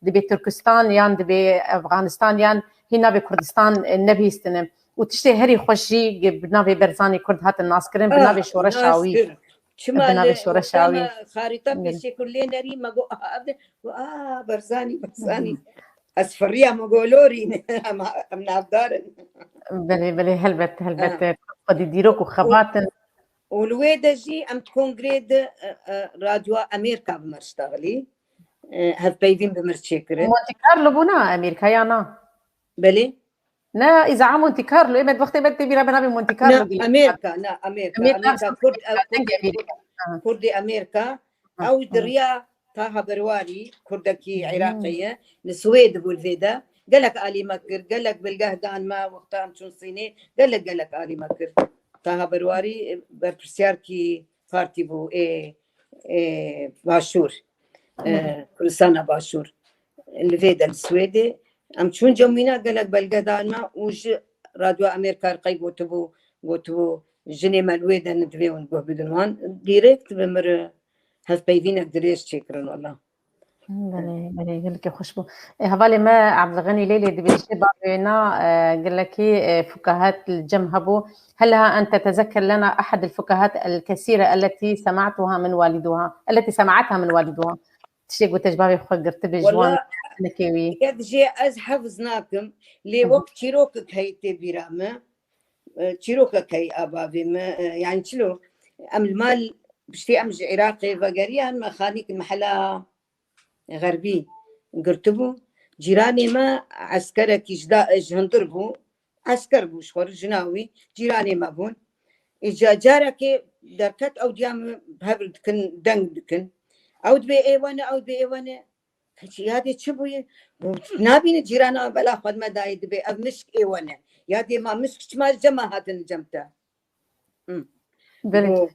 dibê Tirkistan yan dibê Efxanistan yan hî navê Kurdistan, e, nebihîstine. Û tiştê herî xweş jî bi navê Berzanî Kurd hatin naskirin, bi navê şoreşa wî. Çima li wexta me xarîta pêşê kir lê nerî, me got, aha, ev de, got, a, Berzanî, Berzanî. Ez firiya, me got, lorî ne, em, em navdar in. Belê, belê, helbet, helbet. Xwedî dîrok û xebat in. Û li wê de jî em di kongrê de, e, e, Radyoya Amerîka bi me re ştexilî. E, hevpeyvîn bi me re çêkirin. Monte Carlo bû na Amerîka ya na? Belê. Ne, îza Monte Carlo, ê me di wextê me tê bîra me navê Monte Carlo. Na, Amerîka, na, Amerîka, Amerîka, Kurd, ew Kurdê, Kurdê Amerîka, ew di riya Taha Berwarî, Kurdekî Iraqê ye, li Swêd bû li vê de. Gelek alî me kir, gelek bilgeh dan me, wexta em çûn Sînê, gelek, gelek alî me kir. Taha Berwarî, e, berpirsiyarkî partî bû, ê, ê, Başûr, e, Kurdistana Başûr. Li vê de li Swêdê. Em çûn cemîna gelek belge dan me û ji Radyo Amerîka re qey gotibû, gotibû, jinê me li wê de ne, divê hûn guh bidin wan. Dirêkt bi mir hevpeyvînek dirêj çêkirin wela. Belê, belê, gelekî xweş bû. E, hevalê me Ebdulxenî Leylê dibêje, bavê wêna, e, gelekî, e, fukahet li cem hebû. هل ها أنت تتذكر لنا أحد الفكاهات الكثيرة التي سمعتها من والدها، التي سمعتها من والدها؟ Tiştê ku te ji bavê xwe girtibê ji wan hinekê wî. Yek jê ez hefz nakim, lê wek çîrokek heye tê bîra me. e, çîrokek heye a bavê me, e, yani çilo, em li mal piştî em ji Iraqê vegeriyan, me xanîk mehela Xerbî girtibû. Cîranê me eskerekî ji da-, ji hundir bû. Esker bû ji xwe re, jina wî, cîranê me bûn. Îca carekê derket, ew diya min hev dikin, deng dikin. Ew dibê ê wene, ew dibê ê wene. Keçî yadê çi bûye? Got, nabîne cîrana bela xwe me dayê dibê, ev mişk ê wene. Yadê ma mişk çima cema hatin cem te? Hı. Belê. Got,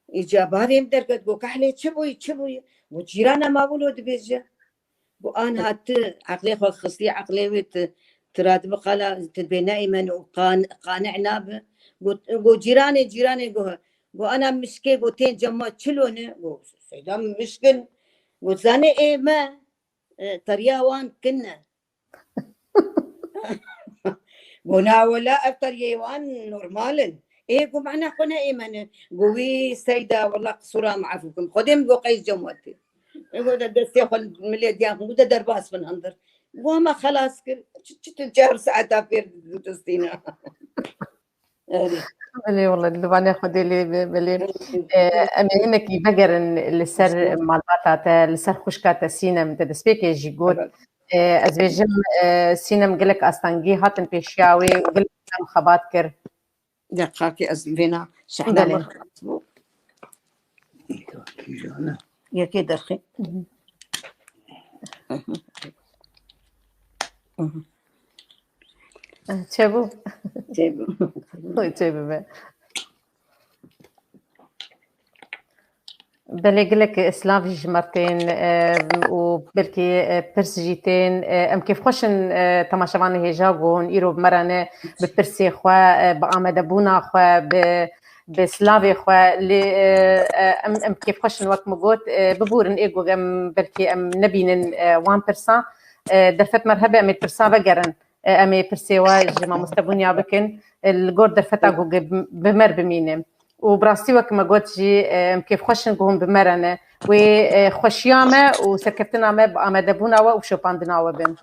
îca bavê min derket, got, "Kahlê çi bûye, çi bûye?" Got, "Cîrana ma wilo dibêje." Got, "Anha tu eqlê xwe xistî, eqlê wê tu, tu radibi qala, tu bê neîmen û qan-, qane nabe." Got, got, "Cîranê, cîranê," got, got, "Ana mişkê," got, "tên cema çilo ne?" Got, "Seyda mişkin." Got, "Zanê ê me, e, teriya wan kin e." Got, "Na wela ev teriyê wan normal in." Ê, got, "Mehna xwe ne ê me ne." Got, "Wî Seyda, wela qisûra min efû kim. Xwedê min got qey cem wetê." Ê, got, "De destê xwe milê diyan xwe, got, de derbas bin hundir." Got, "Ma xelas kir. Çi, çi tu çar saeta fêr distîna?" Erê. Belê, wela, li vanê Xwedê lê be, belê. Erê. E, em ê hinekî vegerin li ser malbata te, li ser xwişka te Sînem, te destpêkê jî got. Evet. E, ez bêjim, e, Sînem gelek astengî hatin pêşiya wê û gelek em xebat kir. Deqakê ez vêna şehna Belê. Min xebat bû. Yekê derxî. Hı hı. Hı hı. Çêbû. Çêbû. Çêbû be. Belê, gelek silav jî ji me re tên, e, û belkî, e, pirs jî tên. E, em kêfxweş in, e, temaşevanê hêja ku hûn îro bi me re ne, bi pirsê xwe, e, bi amadebûna xwe, bi, bi silavê xwe. Lê, e, e, em, em kêfxweş in, wek min got, e, bibûrin ê ku em belkî em nebînin, e, wan pirsan. E, derfet me re hebe em ê pirsan vegerin. E, em ê pirsê we ji mamoste Bûnya bikin, e, li gor derfeta ku bi me re bimîne. Û bi rastî wek me got jî, e, em kêfxweş in ku hûn bi me re ne. Wê, e, xweşiya me û serkeftina me bi amadebûna we û şopandina we bin.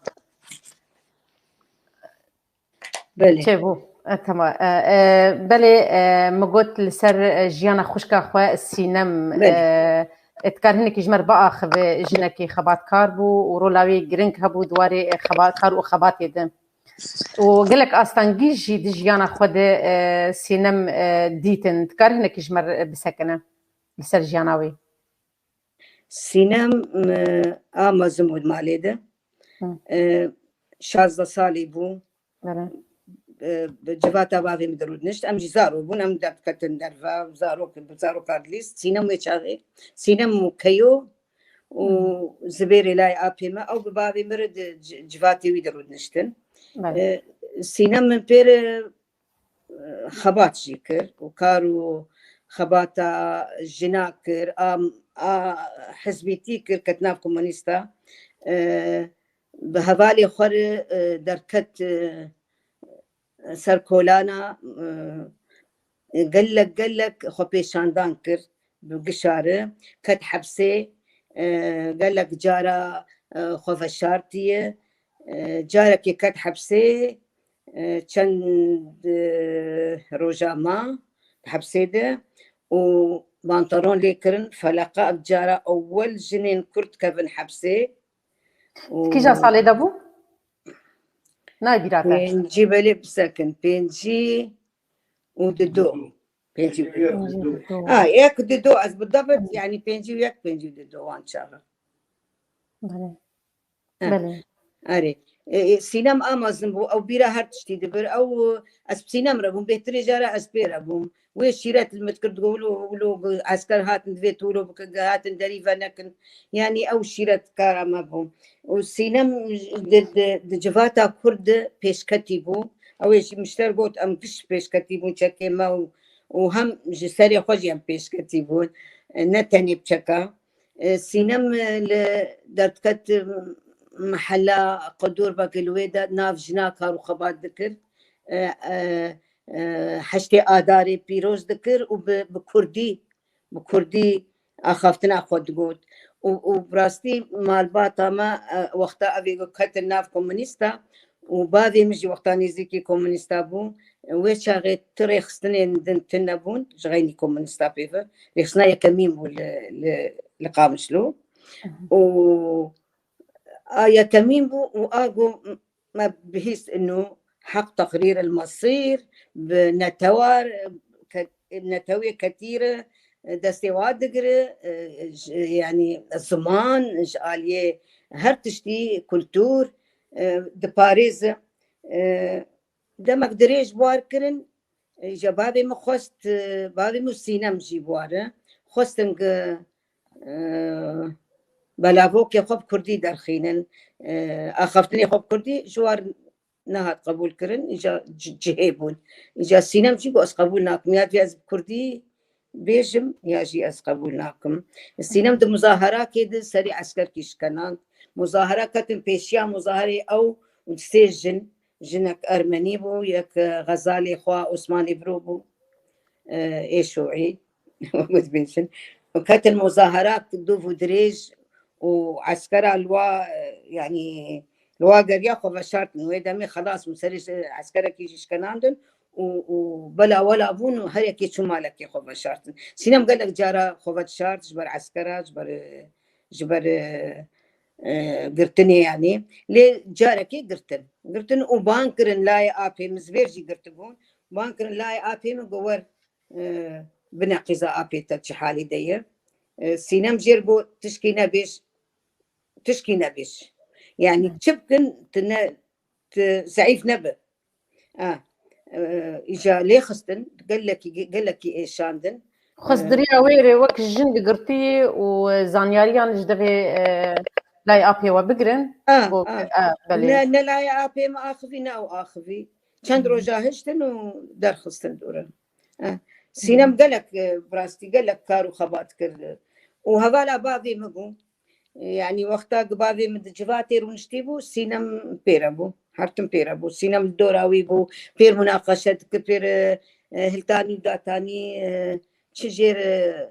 Belê. Çêbû. E, tamam. E, e, belê, e, min got li ser, e, jiyana xwişka xwe Sînem, Belê. e, e, dikar hinekî ji me re biaxive, jinekî xebatkar bû û rola wî giring hebû di warê, e, xebatkar û xebatê de. Û gelek astengî jî di jiyana xwe de, e, Sînem, e, dîtin. Dikar hinekî ji me re bisekine li ser jiyana wî? Sînem, e, a mezin bû di malê de. Hı. E, şazdeh salî bû. Belê. E, bi civata bavê min dirûdnişt. Em jî zarok bûn, em derdiketin derve, zarok, bi zaroka dilîst. Sînem wê çaxê. Sînem û Keyo û Hı. Zibêrê layê apê me. Ew bi bavê min re di ci-, civatê wî dirûdniştin. Belê. E, Sînem min pê re, e, xebat jî kir û kar û xebata jina kir, a, a hizbîtî kir, ket nav komunîsta. E, bi hevalê xwe re, e, derket, e, ser kolana, e, gelek, gelek xwe pêşandan kir bi gişa re, ket hepsê, e, gelek cara, e, xwe veşartiye, e, carekê ket hepsê, e, çend, e, roja ma hepsê de û pantalon lê kirin, feleqa ev cara ewel jinên Kurd kevin hepsê. Û Kîja salê de bû? Nayê bîra te. Pêncî belê bisekin. Pêncî û dido. Pêncî û dido. Pêncî û dido. Ha, yek dido ez bidabet, yani pêncî û yek, pêncî û dido wan çaxi. Belê. Ha. Belê. Erê. E, e, Sînem a mezin bû, ew bîra her tiştî dibir. Ew, e, ez bi Sînem re bûm, bêhtirê cara ez pê re bûm. Wê şîret li min dikir, digot, wilo, wilo, esker hatin divê tu wilo bikin, hatin derî venekin. Yani ew şîretkara me bû. Û Sînem di, di, di civata Kurd de pêşketî bû. Ew ê jî min ji te re got, em giş pêşketî bûn çekê me û, û hem ji serê xwe jî em pêşketî bûn. E, ne tenê bi çeka. E, Sînem, e, li derdiket, e, mehela Qedûrbekê li wê de nav jina kar û xebat dikir. E, e, e, heştê Adarê pîroz dikir û bi, bi kurdî, bi kurdî axaftina xwe digot. Û, û bi rastî malbata me, e, wexta ev ê ketin nav komunîsta û bavê min jî wexta nêzîkî komûnîsta bû, wê çaxê tu rêxistinên din tune bûn, ji xeynî komûnîsta pê ve. Rêxistina yekemîn bû li, li, li Qamişlo. Û a yekemîn bû û a got, me bihîst inu heq teqrîr el mesîr bi netewa, ke-, netewê ketî re destê wa digire, e, ji, yanî ziman, ji aliyê her tiştî, kultur, e, diparêze. E, demek dirêj bi war kirin, e, îja bavê min xwest, e, bavê min û Sînem jî bi war e. Xwestin ku, e, belavokê xwe bi kurdî derxînin, e, axaftinê xwe bi kurdî ji war nehat qebûl kirin, îja ci-, cihê bûn. Îja Sînem jî got, ez qebûl nakim. Ya divê ez bi kurdî bêjim, ya jî ez qebûl nakim. Sînem di muzaherakê de serî eskerkî şikenand. Muzahera ketin pêşiya muzaherê ew û sê jin, jinek ermenî bû, yek, e, xezalê xwe Osmanê Biro bû, e, ê Şûî, wek dibêjin. Ketin muzaherak dûv û dirêj û eskera li wa, e, yanî li wa geriya xwe veşartin. Wê demê xelas bûn, serê ji eskerekî jî şikenandin û, û bela wela bûn û her yekê çû malekê xwe veşartin. Sînem gelek cara xwe vedişart ji ber eskera, ji ber, e, ji ber, e, e, girtinê yanî. Lê carekê girtin. Girtin û ban kirin layê apê min, zivêr jî girtibûn. Ban kirin layê apê min, got wer, e, bine qîza apê te çi halî de ye. E, Sînem jêr got, tişkî nebêj, tişkî nebêj. Yanî çi bikin, tu ne, tu zeîf nebe. A, e, îja lê xistin, gelekî, gelekî êşandin. Xwest diriya wê rê wek jin digirtî û zanyariyan ji devê, e, layê apê we bigirin. A, Bo, a. A, belê. Ne, ne layê apê me axivî, ne ew axivî. Çend roja hiştin û derxistin dûre. E, Sînem gelek, e, bi rastî gelek kar û xebat kir. Û hevala bavê min bû. Yanî wexta ku bavê min di civatê rûniştî bû, Sînem pêre bû. Her tim pêre bû. Sînem li dora wî bû. Pêr munaqeşe dikir, pêr, e, e, hiltanî û datanî, e, çi jêr, e,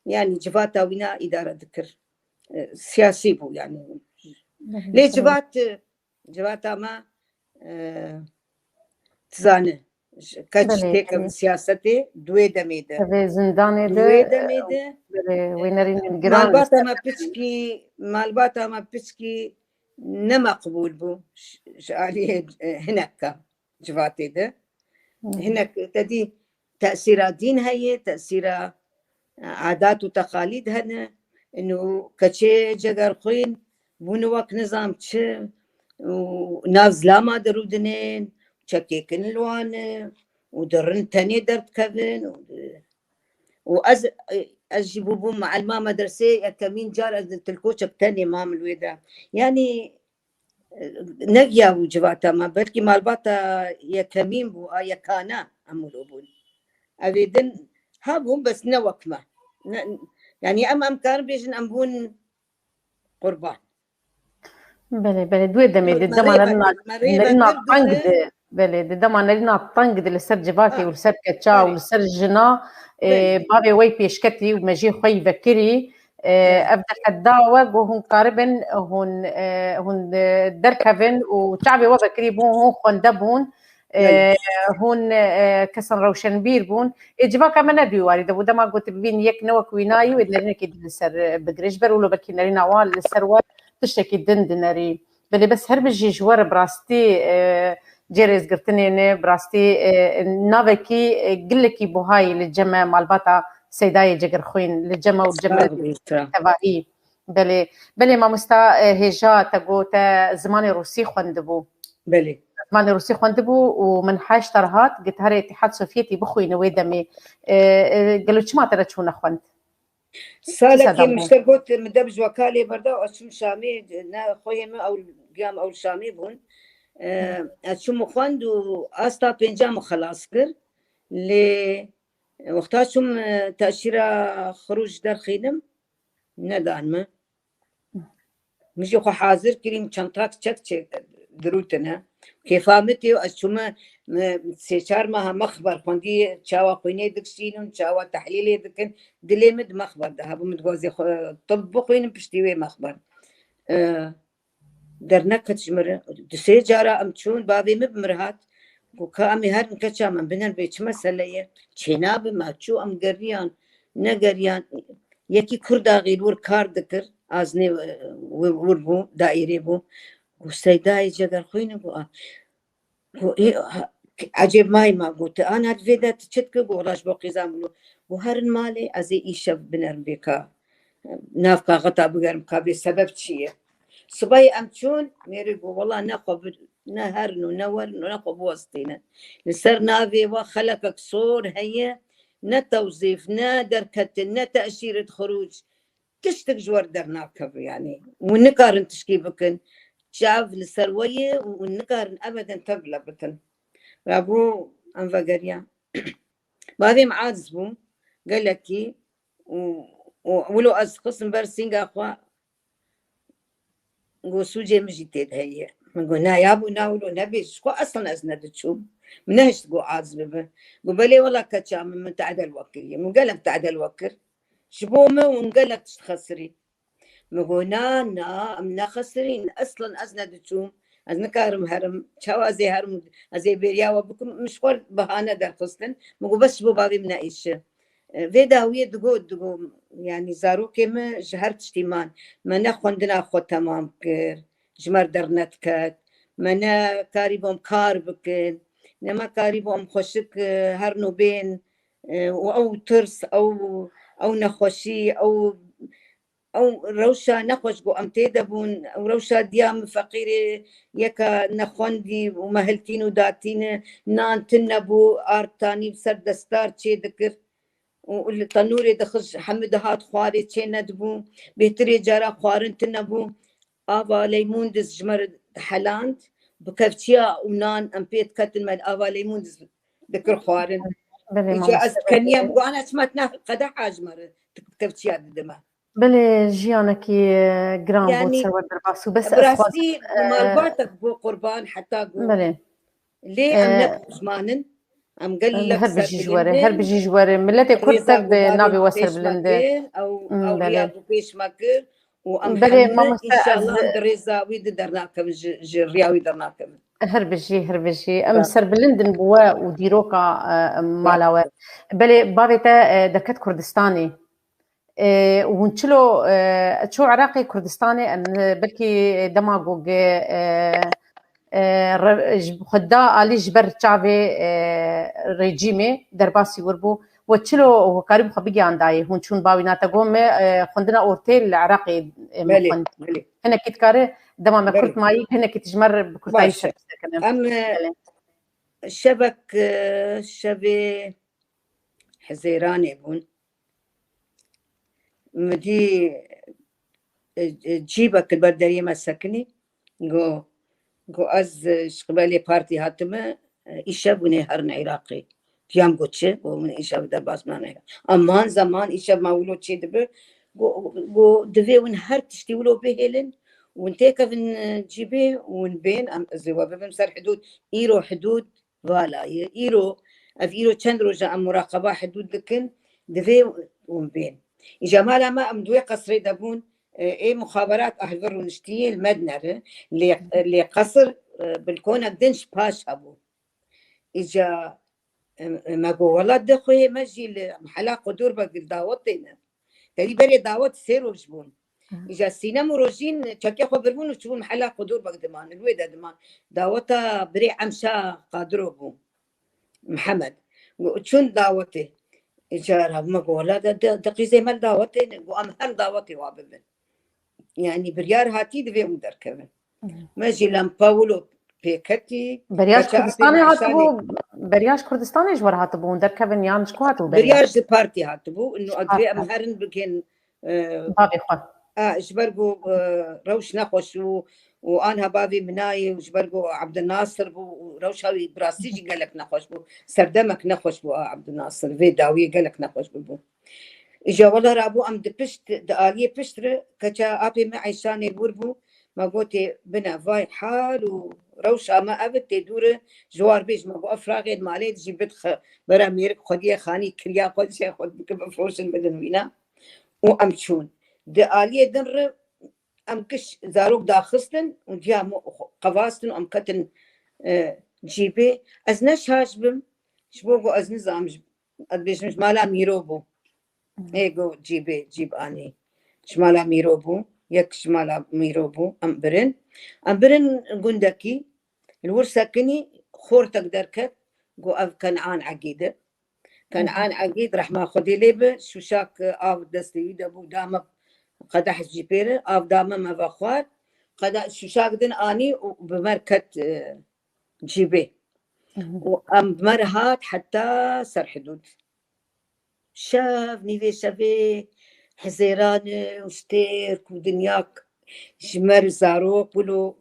yanî civata wî na îdare dikir. E, siyasî bû yanî. Lê civat, e, civata me, e, dizane, ji keç Belê, têkevin belê. siyasetê, di wê demê de. Di vê zindanê Di de, wê demê de, belê, wê nerînên giran li malbata ser me piçkî, malbata me piçkî ne meqbûl bû ji, ji aliyê, e, hineka civatê de. Hı hı. Hinek te dî tesîra dîn heye, tesîra, e, adat û teqalîd hene. Ino keçê cegerxwîn bûne wek nizam çi û nav zilama dirûdinên, çekêkin li wan e û di rind tenê derdikevin û di-, û ez, ez jî bûbûm muelima medresê, yekemîn car ez di tilkoçek tenê mam li wê de. Yanî, e, negiyabû civata me, belkî malbata yekemîn bû, a yekana em wilo bûn. Evê din hebûn, bes ne wek me. Ne, yanî em, em karin bêjin em bûn qurban. Belê, belê, di wê demê de Me dema rê nerîna, me rê nerîna vekir teng dûre. De, belê, di dema nerîna teng de li ser civakê Ah, û li ser keça û belê. Li ser jina, e, Belê. Bavê we yî pêşketî û me jê xwe yî vekirî, e, Belê. Ev derfet da we ku hûn karibin, hûn, e, hûn, e, derkevin û çavê we vekirî bûn, hûn xwende bûn. Belê. E, hûn, e, kesan rewşenbîr bûn. Ê civaka me ne di wî warî de bû. Dema gotibîn yek ne wek wî nayî, wê nerînekê din li ser, e, bigire. Ji ber wilo belkî nerîna wan li ser we tiştekî din dinerî. Belê bes her bijî ji we re bi rastî, e, cê rêzgirtinê ne, bi rastî, e, navekî, e, gilekî buha yî li cem me malbata Seydayê Cegerxwîn, li cem me û cem me Sağ ol, Yusra. Tevahî. Belê, belê mamosta, e, hêja te got te zimanê rûsî xwendibû. Belê. Zimanê rûsî xwendibû û min heşt re hat, got here Îtîhad Sovyetî bixwîne wê demê. E, e, gelo çima te re çûne xwend? Salekî min ji te got, min deb ji weka lê berda, ez çûm Şamê, ne xweyê min ew, giya min ew li Şamê bûn. E, ez çûm xwend û asta pênca min xelas kir. Lê wexta çûm, e, teşîra xirûc derxînim, nedan min. Min jî xwe hazir kirî, min çentak çek çek dirûtine. Kêfa min tê û ez çûme, me, sê çar meha mexber xwendî, çawa xwînê dikişînin, çawa tehlîlê dikin. Dilê min di mexber de hebû, min dixwazê xwe tib bixwînim piştî wê mexber. E, Derneket ji min re. Du sê cara em çûn, bavê min bi min re hat. Got, ka em ê herin keça min, biner bê çi mesele ye? Çênabe me, çû em geriyan, negeriyan. Yekî Kurdaxî li wir kar dikir, aznê, e, wir, wir bû, daîrê bû. Got, Seydayê Cegerxwîn e, got, a. Got, ê, ha, ecêb mayî ma, got, ana di vê de tu çi dikî? Got, wela ji bo qîza min. Got, herin malê, ez ê îşev binerim bê ka. Nav kaxeta bigerim ka bê sebeb çi ye. Sibahê em çûn, mêrê got, wela ne xwe bi-, ne herin û ne werin û ne xwe biwestînin. Li ser navê we xelekek sor heye, ne tewzîf, ne derketin, ne teşîret xirûc. Tiştik ji we re dernakeve, yanî. Hûn nikarin tişkî bikin. Çav li ser we ye û hûn nikarin ebeden tevle bikin. Rabû em vegeriyan. Bavê min aciz bû, gelekî, û, û wilo ez xistim ber sînga xwe, got, sûcê min jî tê de heye. Min got, na yabû, na wilo nebê, ji xwe eslan ez nediçûm. Min nehişt got aciz bibe. Got, belê wela keça min, min tehdel we kiriye. Min gelek tehdel we kir. Ji bo min hûn gelek tişt xesirî. Min got, na, na, em nexesirîn. Eslan ez nediçûm. Ez nikarim herim. Çawa ez ê herim? Ez ê bêriya we bikim. Min ji xwe bahane derxistin. Min got, bes ji bo bavê min ne îşe. E, vê dawiyê digot, digot, yanî zarokê min ji her tiştî man. Me ne xwendina xwe temam kir. Ji me re dernediket. Me ne karîbû em kar bikin. Ne me karîbû em xweşik, e, herin û bên. E, û ew tirs, ew, ew nexweşî, ew, ew rewşa nexweş ku em tê de bûn, ew rewşa diya min feqîrê yeka nexwendî û me hiltîn û datîne, nan tune bû, ard tanî bi ser destar çê dikir û li tenûrê dixist, hemû dihat xwarê çê nedibû, bêhtirê cara xwarin tune bû. Ava leymûn diz ji me re diheland, bi kevçiya û nan em pê diketin me ava leymûn diz dikir xwarin. Belê, Îca ez mamoste, keniyem, belê. Got, ana çima tu ne qedeha ji me re, tu kevçiya dide me. Belê, jiyanekî, e, giran bû. Yanî, ser we derbas û bes bi ez rastî xwazim, e, malbatek bû qurban heta ku. Belê. Lê em, e, ne pişman in. Em gelek, em, her bijî ji we re, her bijî ji we re. Miletê Kurd ser bi navê we serbilind e. Ew, hmm, ew riya ku pêş me kir û em, belê, hemû mamoste, inşallah, ez em di rêza wî di dernakevin, ji, ji riya wî dernakevin. Her bijî, her bijî. Em serbilind in bi we û dîroka, e, mala we. Belê, bavê te, e, derket Kurdistanê. E, hûn çilo, e, ço Iraqê Kurdistanê, em, belkî dema ku ge, e, e, re-, ji xwe da alî ji ber çavê, e, rejîmê derbasî wir bû. We çilo karî bi xwe bigiyandayê? Hûn çûn bawîna te got me, e, xwendina ortê li Iraqê, e, me xwend. Belê, belê. Hinekî dikare dema me kurt mayî, hinekî ji me re bi kurtayî serpiste kene. Em, e, belê, şevek, e, şevê Hizêranê bûn. Min dî, e, e, cîbek li ber deriyê me sekinî. Got, got, ez, e, ji qibelê partî hatime, e, îşev hûn ê herin Iraqê. Diyam got, çi? Got, min îşev derbas nan Iraq. Aman zeman îşev ma wilo çê dibe. Got, got, divê hûn her tiştî wilo bihêlin. Hûn têkevin, e, cîbê, hûn bên, em, ez ê we bibim ser hidûd. Îro hidûd vala ye. Îro, ev îro çend roj e em muraqeba hidûd dikin, divê hûn bên. Îca mala me em di wê qesrê de bûn, e, ê muxaberat a li vir rûniştiyê li me dinere, lê, lê qesr, e, bilkonek din ji paş hebû. Îca, e, me got, wela di xweyê me jî li mehela Qudûr Beg li dawetê ne. Tevî berê dawet sê roj bûn. Aha. Îja sînem û rojîn çekê xwe birbûn û çûbûn mehela Qudûr Beg diman, li wê de diman. Daweta birê Emşa Qadiro bû. Mihemed. Çûn dawetê. Îja rabime got, wela de, de, de qîzê me li dawetê ne. Got, em her dawetê wa bibin. Yanî biryar hatî divê hûn derkevin. Hı. Me jî lempa wilo pêketî. Beriya ji Kurdistanê hatibû, beriya ji Kurdistanê ji we re hatibû hûn derkevin yan ji ku hatibû beriya? Beriya ji partî hatibû. Ino divê em herin bikin, e, bavê xwe. A, ji ber ku, e, rewş nexweş û, û anha bavê min nayê û ji ber ku Abdulnasir bû û rewşa wî bi rastî jî gelek nexweş bû. Serdemek nexweş bû a Abdulnasir. Vê dawiyê gelek nexweş bû. Îja wela rabû em di pişt, di aliyê pişt re, keça apê me Eyşanê wir bû, me gotê bine vay hal û rewşa me ev tê dûr e, ji war bêj me got, ev firaxê di malê dijî bidixe, bera mêrik xwediyê xanî kiriya xwe dişê xwe bike bifroşin bidin wîna. Û em çûn. Di aliyê din re em giş zarok daxistin û diya me qevastin û em ketin, e, cîbê. Ez ne şaş bim, ji bo ku ez nizam, ji, ez dibêjim ji mala Mîro bû. Ê go cîbê, cîb anî. Ji mala Mîro bû, yek ji mala Mîro bû, em birin. Em birin gundekî, li wir sekinî, xortek derket, go ev Kenan Egîd e. Kenan Egîd, rehma Xwedê lê bi, şûşak av destê wî de bû, da me qedeh ji cîbê re, av da me, me vexwar. Qedeh şûşak din anî û bi me re ket, e, cîbê. Û em bi me re hat heta ser hidûd. Şev, nîvê şevê hizêran e û stêrk û dinya ji me re zarok wilo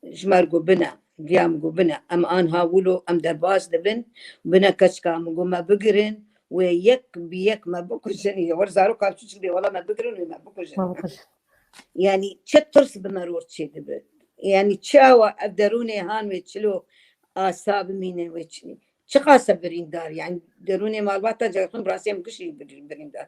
ji me re gobine, viya min gobine. Em anha wilo em derbas dibin, bine keçika min got me bigirin, wê yek bi yek me bikujin. Ê, wer zaroka çûçik bê, wela me bigirin, wê me bikujin. Me bikujin. Yanî çi tirs bi me re çê dibe. Yanî çawa ev derûnê han wê çilo asa bimîne wê çi, çiqasa birîndar. Yanî derûnê malbata Celalettin bi rastî em gişî bir-, birîndar.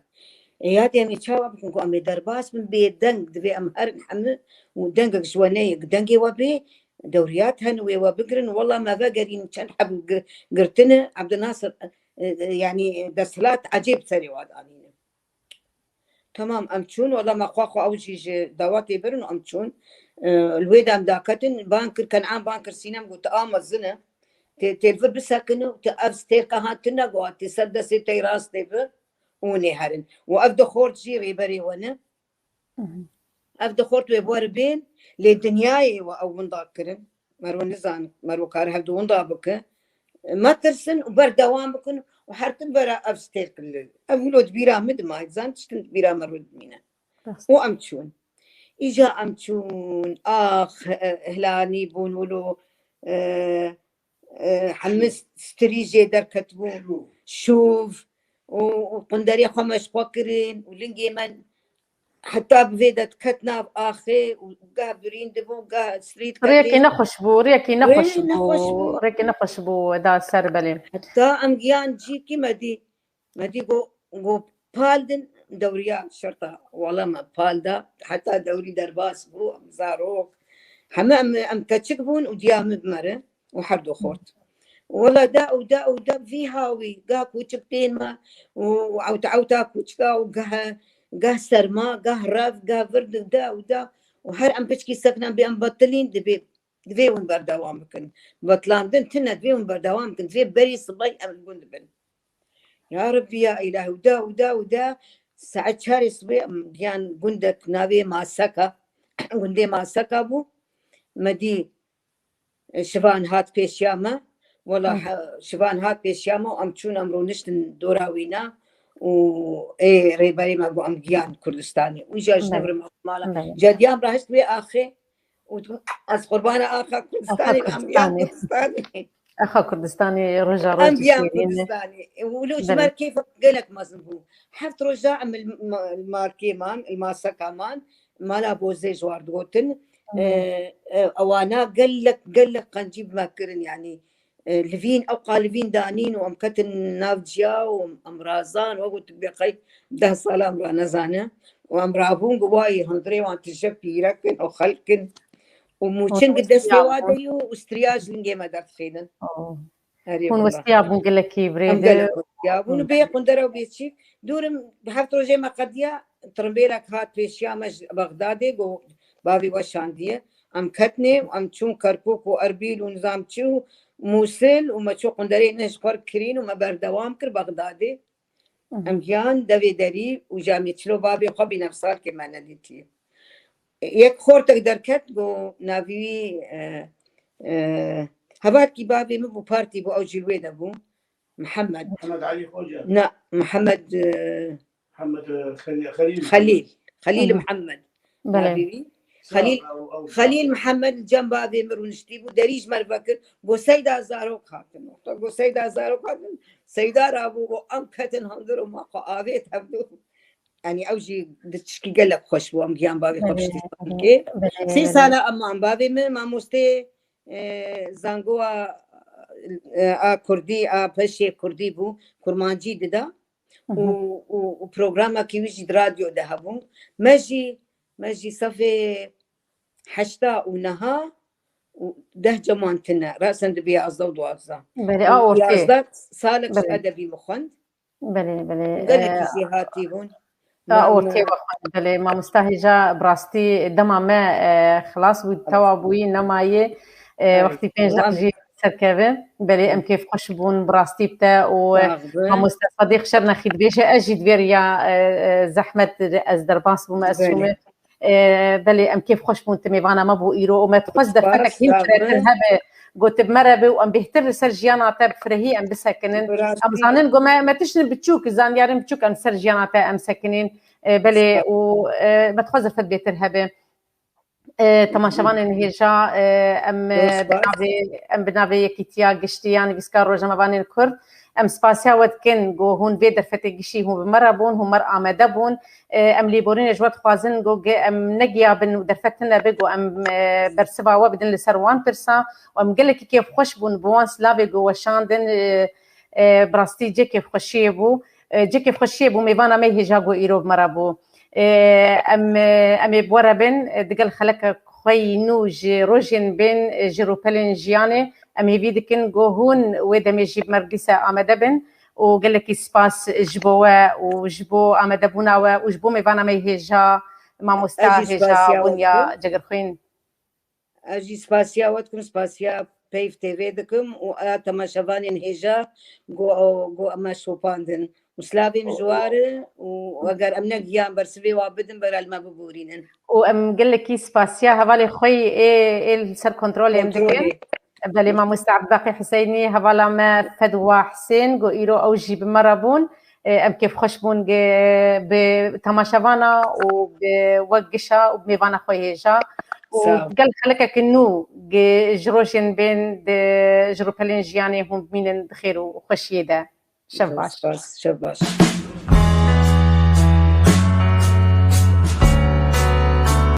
E, ya dê em ê çawa bikin ku em ê derbas bin bê deng, divê em herin hemû û dengek ji we neyê, dengê we bê, dewriyat hene wê we bigirin, wela me vegerîn çend heb gi-, girtine, Abdulnasir, e, e, yanî desthilat ecêb serê we danîne. Tamam, em çûn, wela me xwe xwe ew jî ji dawetê birin û em çûn. E, li wê de em daketin, ban kir, Kenan ban kir, Sînem got, tu a mezin e, tê, tê li vir bisekine û tu ev stêrka han tune got, tê ser destê te yê rastê bi û nê herin. Û ev du xort jî rêberê we ne. Ev du xort wê bi we re bên, lê dinyayê we ew winda kirin. Merwe nizan, merwe kar hevdu winda bike. Metirsin û berdewam bikin û her tim vera ev stêr kirin. Ev wilo di bîra min dima, zan tiştin di bîra merwe dimîne. Rast. Û em çûn. Îja em çûn, ax, e, hilanî bûn wilo, e, e, hemî strî jê derketibû, şûv û, û qunderê xwe me ji xwe kirin û lingê me heta bi vê de diket nav axê û geh birîn dibû, geh strî diketê. Rêyekî nexweş bû, rêyekî nexweş bû, nexweş bû. Rêyekî nexweş bû, da ser belê. Heta em giyan cîkî me dî, me dî got, got pal din dewriya şerta, wala me pal da, heta dewrî derbas bû, em zarok. Heme em, em keçik bûn û diya min bi me re û her du xort. Wela da û da û da vî hawî, gah kûçik tên me û ewta ewta kûçika û gah, gah serma, gah rev, gah vir da û da û her em piçkî seknan bê em betilîn dibê, divê hûn berdewam bikin. Betilandin tune, divê hûn berdewam bikin. Divê berî sibay em li gund bin. Ya Rebbi ya Îlahî, û da û da û da saet çarê sibê em giyan gundek navê Maseka, gundê Maseka bû. Me dî, e, şivan hat pêşiya me. Wela, he, şivan hat pêşiya me û em çûn, em rûniştin dora wîna û ê rêberê me got em giyan Kurdistanê. Û îja ji Belê. Devrim mala. Belê. Cediyan rahişt wê axê û tu, ez qurbana axa Kurdistanê, em giyan Kurdistanê. Kurdistanê. Axa Kurdistanê roja roj Em giyan dişêrîne. Kurdistanê. Û wilo ji Belê. Mer kêfa gelek mezin bû. Heft roja em li ma-, li malkê man, li Maseka man, mala Bozê ji war digotin. Hı. E, e, ewana gelek, gelek qencî bi me kirin, yanî, e, livîn, ew qalivîn danîn û em ketin nav ciya û em razan, wek got bê qey deh sala em ra nezane. Û em rabûn, gu wayî hundirê wan tije pîrek in û xelk in. Û mûçin gi destê wa de yo û striya ji lingê me derdixînin. Oh. Erê Hûn wela. Westiya bûn gelekî birê Em de. Gelek westiya bûn. Hûn Bê qundera û bê çîk. Dûrim bi heft rojê me qediya, tirimbêlek hat pêşiya me ji Bexdadê, got bavê we şandiye. Em ketnê û em çûn Kerkûk û Erbîl û nizam çi û Mûsil û me çû qunderê ne ji xwe kirîn û me berdewam kir Bexdadê. Hı hı. Em giyan devê derî û camê çilo bavê xwe bî nefsalkê me nedîtiye. Yek xortek derket, got navî wî, e, e, hevatkî bavê min bû, partî bû, ew jî li wê de bû. Mihemed. Mihemed Elî Xoca. Na, Mihemed, e, Mihemed, e, Xelî-, Xelîl. Xelîl. Xelîl Hı hı. Mihemed. Belê. Navê wî. Xelîl, Ew, ew, Xelîl Mihemed li cem bavê min rûniştî bû, derî ji me re vekir. Got Seyda zarok hatin. Wexta got Seyda zarok hatin, Seyda rabû, got em ketin hundir û me xwe avêt hevdu. Yanî ew jî di tişkî gelek xweş bû, em giyan bavê xwe Belê, piştî belê, xwe kê. Belê, Sê belê. Sala em man bavê min mamostê, e, zangowa, e, a kurdî, a peşê kurdî bû, kurmancî dida. Hı hı. Û, û, û programekî wî jî di radyo de hebû. Me jî Me jî sefê heşta û neha û deh ceman tine. Resen dibiye azda û duazda. Belê, a ortê. Yazda salek ji Belê. edebî min xwend. Belê, belê. Gelekî E, jêhatî bûn. a ortê we xwend. Belê, mamosta hêja bi rastî dema me e, xilas bû, tewa bûyî, nemayê. E, Belê. Wextî pênc Û em- deqijî ser keve. Belê, em kêfxweş bûn, bi rastî bi te û e, Sax be. mamosta Sedîq Şernexî dibêje, ez jî divêr ya e, e, zehmet ez derbas bûme, ez Belê. çûme. E, belê, em kêfxweş bûn tu mêvana me bû îro û me dixwest derfetek Spas, hîn sax firehtir be. hebe, got bi me re be û em bêhtir li ser jiyana te bi firehî em bisekinin. Bi rastî. Em zanin, got me, me tiştin biçûk, zanyarên biçûk em ser jiyana te em sekinîn. E, belê, Spas. Û e, me dixwest derfet bêhtir hebe. E, temaşevanên hêja, e, em e, Zor spas. bi navê, em bi navê Yekîtiya Giştî ya Nivîskar Rojnamevanên Kurd, em spasiya we dikin, ku hûn vê derfetê gişî hûn bi me re bûn, hûn me re amade bûn. E, em lêborînê ji we dixwazin, ku ge-, em negiyabin û derfet tune be, ku em e, bersiva we bidin li ser wan pirsa. Û em gelekî kêfxweş bûn bi wan silavê ku weşandin, e, e, bi rastî cê kêfxweşiyê bû. E, cê kêfxweşiyê bû mêvana me hêja ku îro bi me re bû. E, em, e, em ê bi we re bin, e, digel xeleke xwe yî nû ji rojên bên, e, ji rûpelên jiyanê. Em hêvî dikin ku hûn wê demê jî bi me re dîse amade bin û gelekî spas ji bo we û ji bo amadebûna we û ji bo mêvana me hêja mamosta Ez jî hêja spasiya we Bunya dikim. Cegirxwîn. Ez jî spasiya we dikim, spasiya Peyv T V dikim û a temaşevanên hêja ku, ku me şopandin. Û silavê min ji we re û eger em negiyan bersivê wa bidin, bera li me biborînin. Û em gelekî spasiya hevalê xwe yî ê, ê li ser kontrolê em dikin. Kontrolê. Belê, mamoste Ebdulbaqî Hiseynî, hevala me Fedwa Hisên, ku îro ew jî bi me re bûn. E, em kêfxweş bûn ge-, bi temaşevana û bi we gişa û bi mêvana xwe hêja. Û Sağ ol. Gel xelekeke nû ge-, ji rojên bên de, ji rûpelên jiyanê hûn bimînin di xêr û xweşiyê de. Şev Zor baş. spas, şev baş.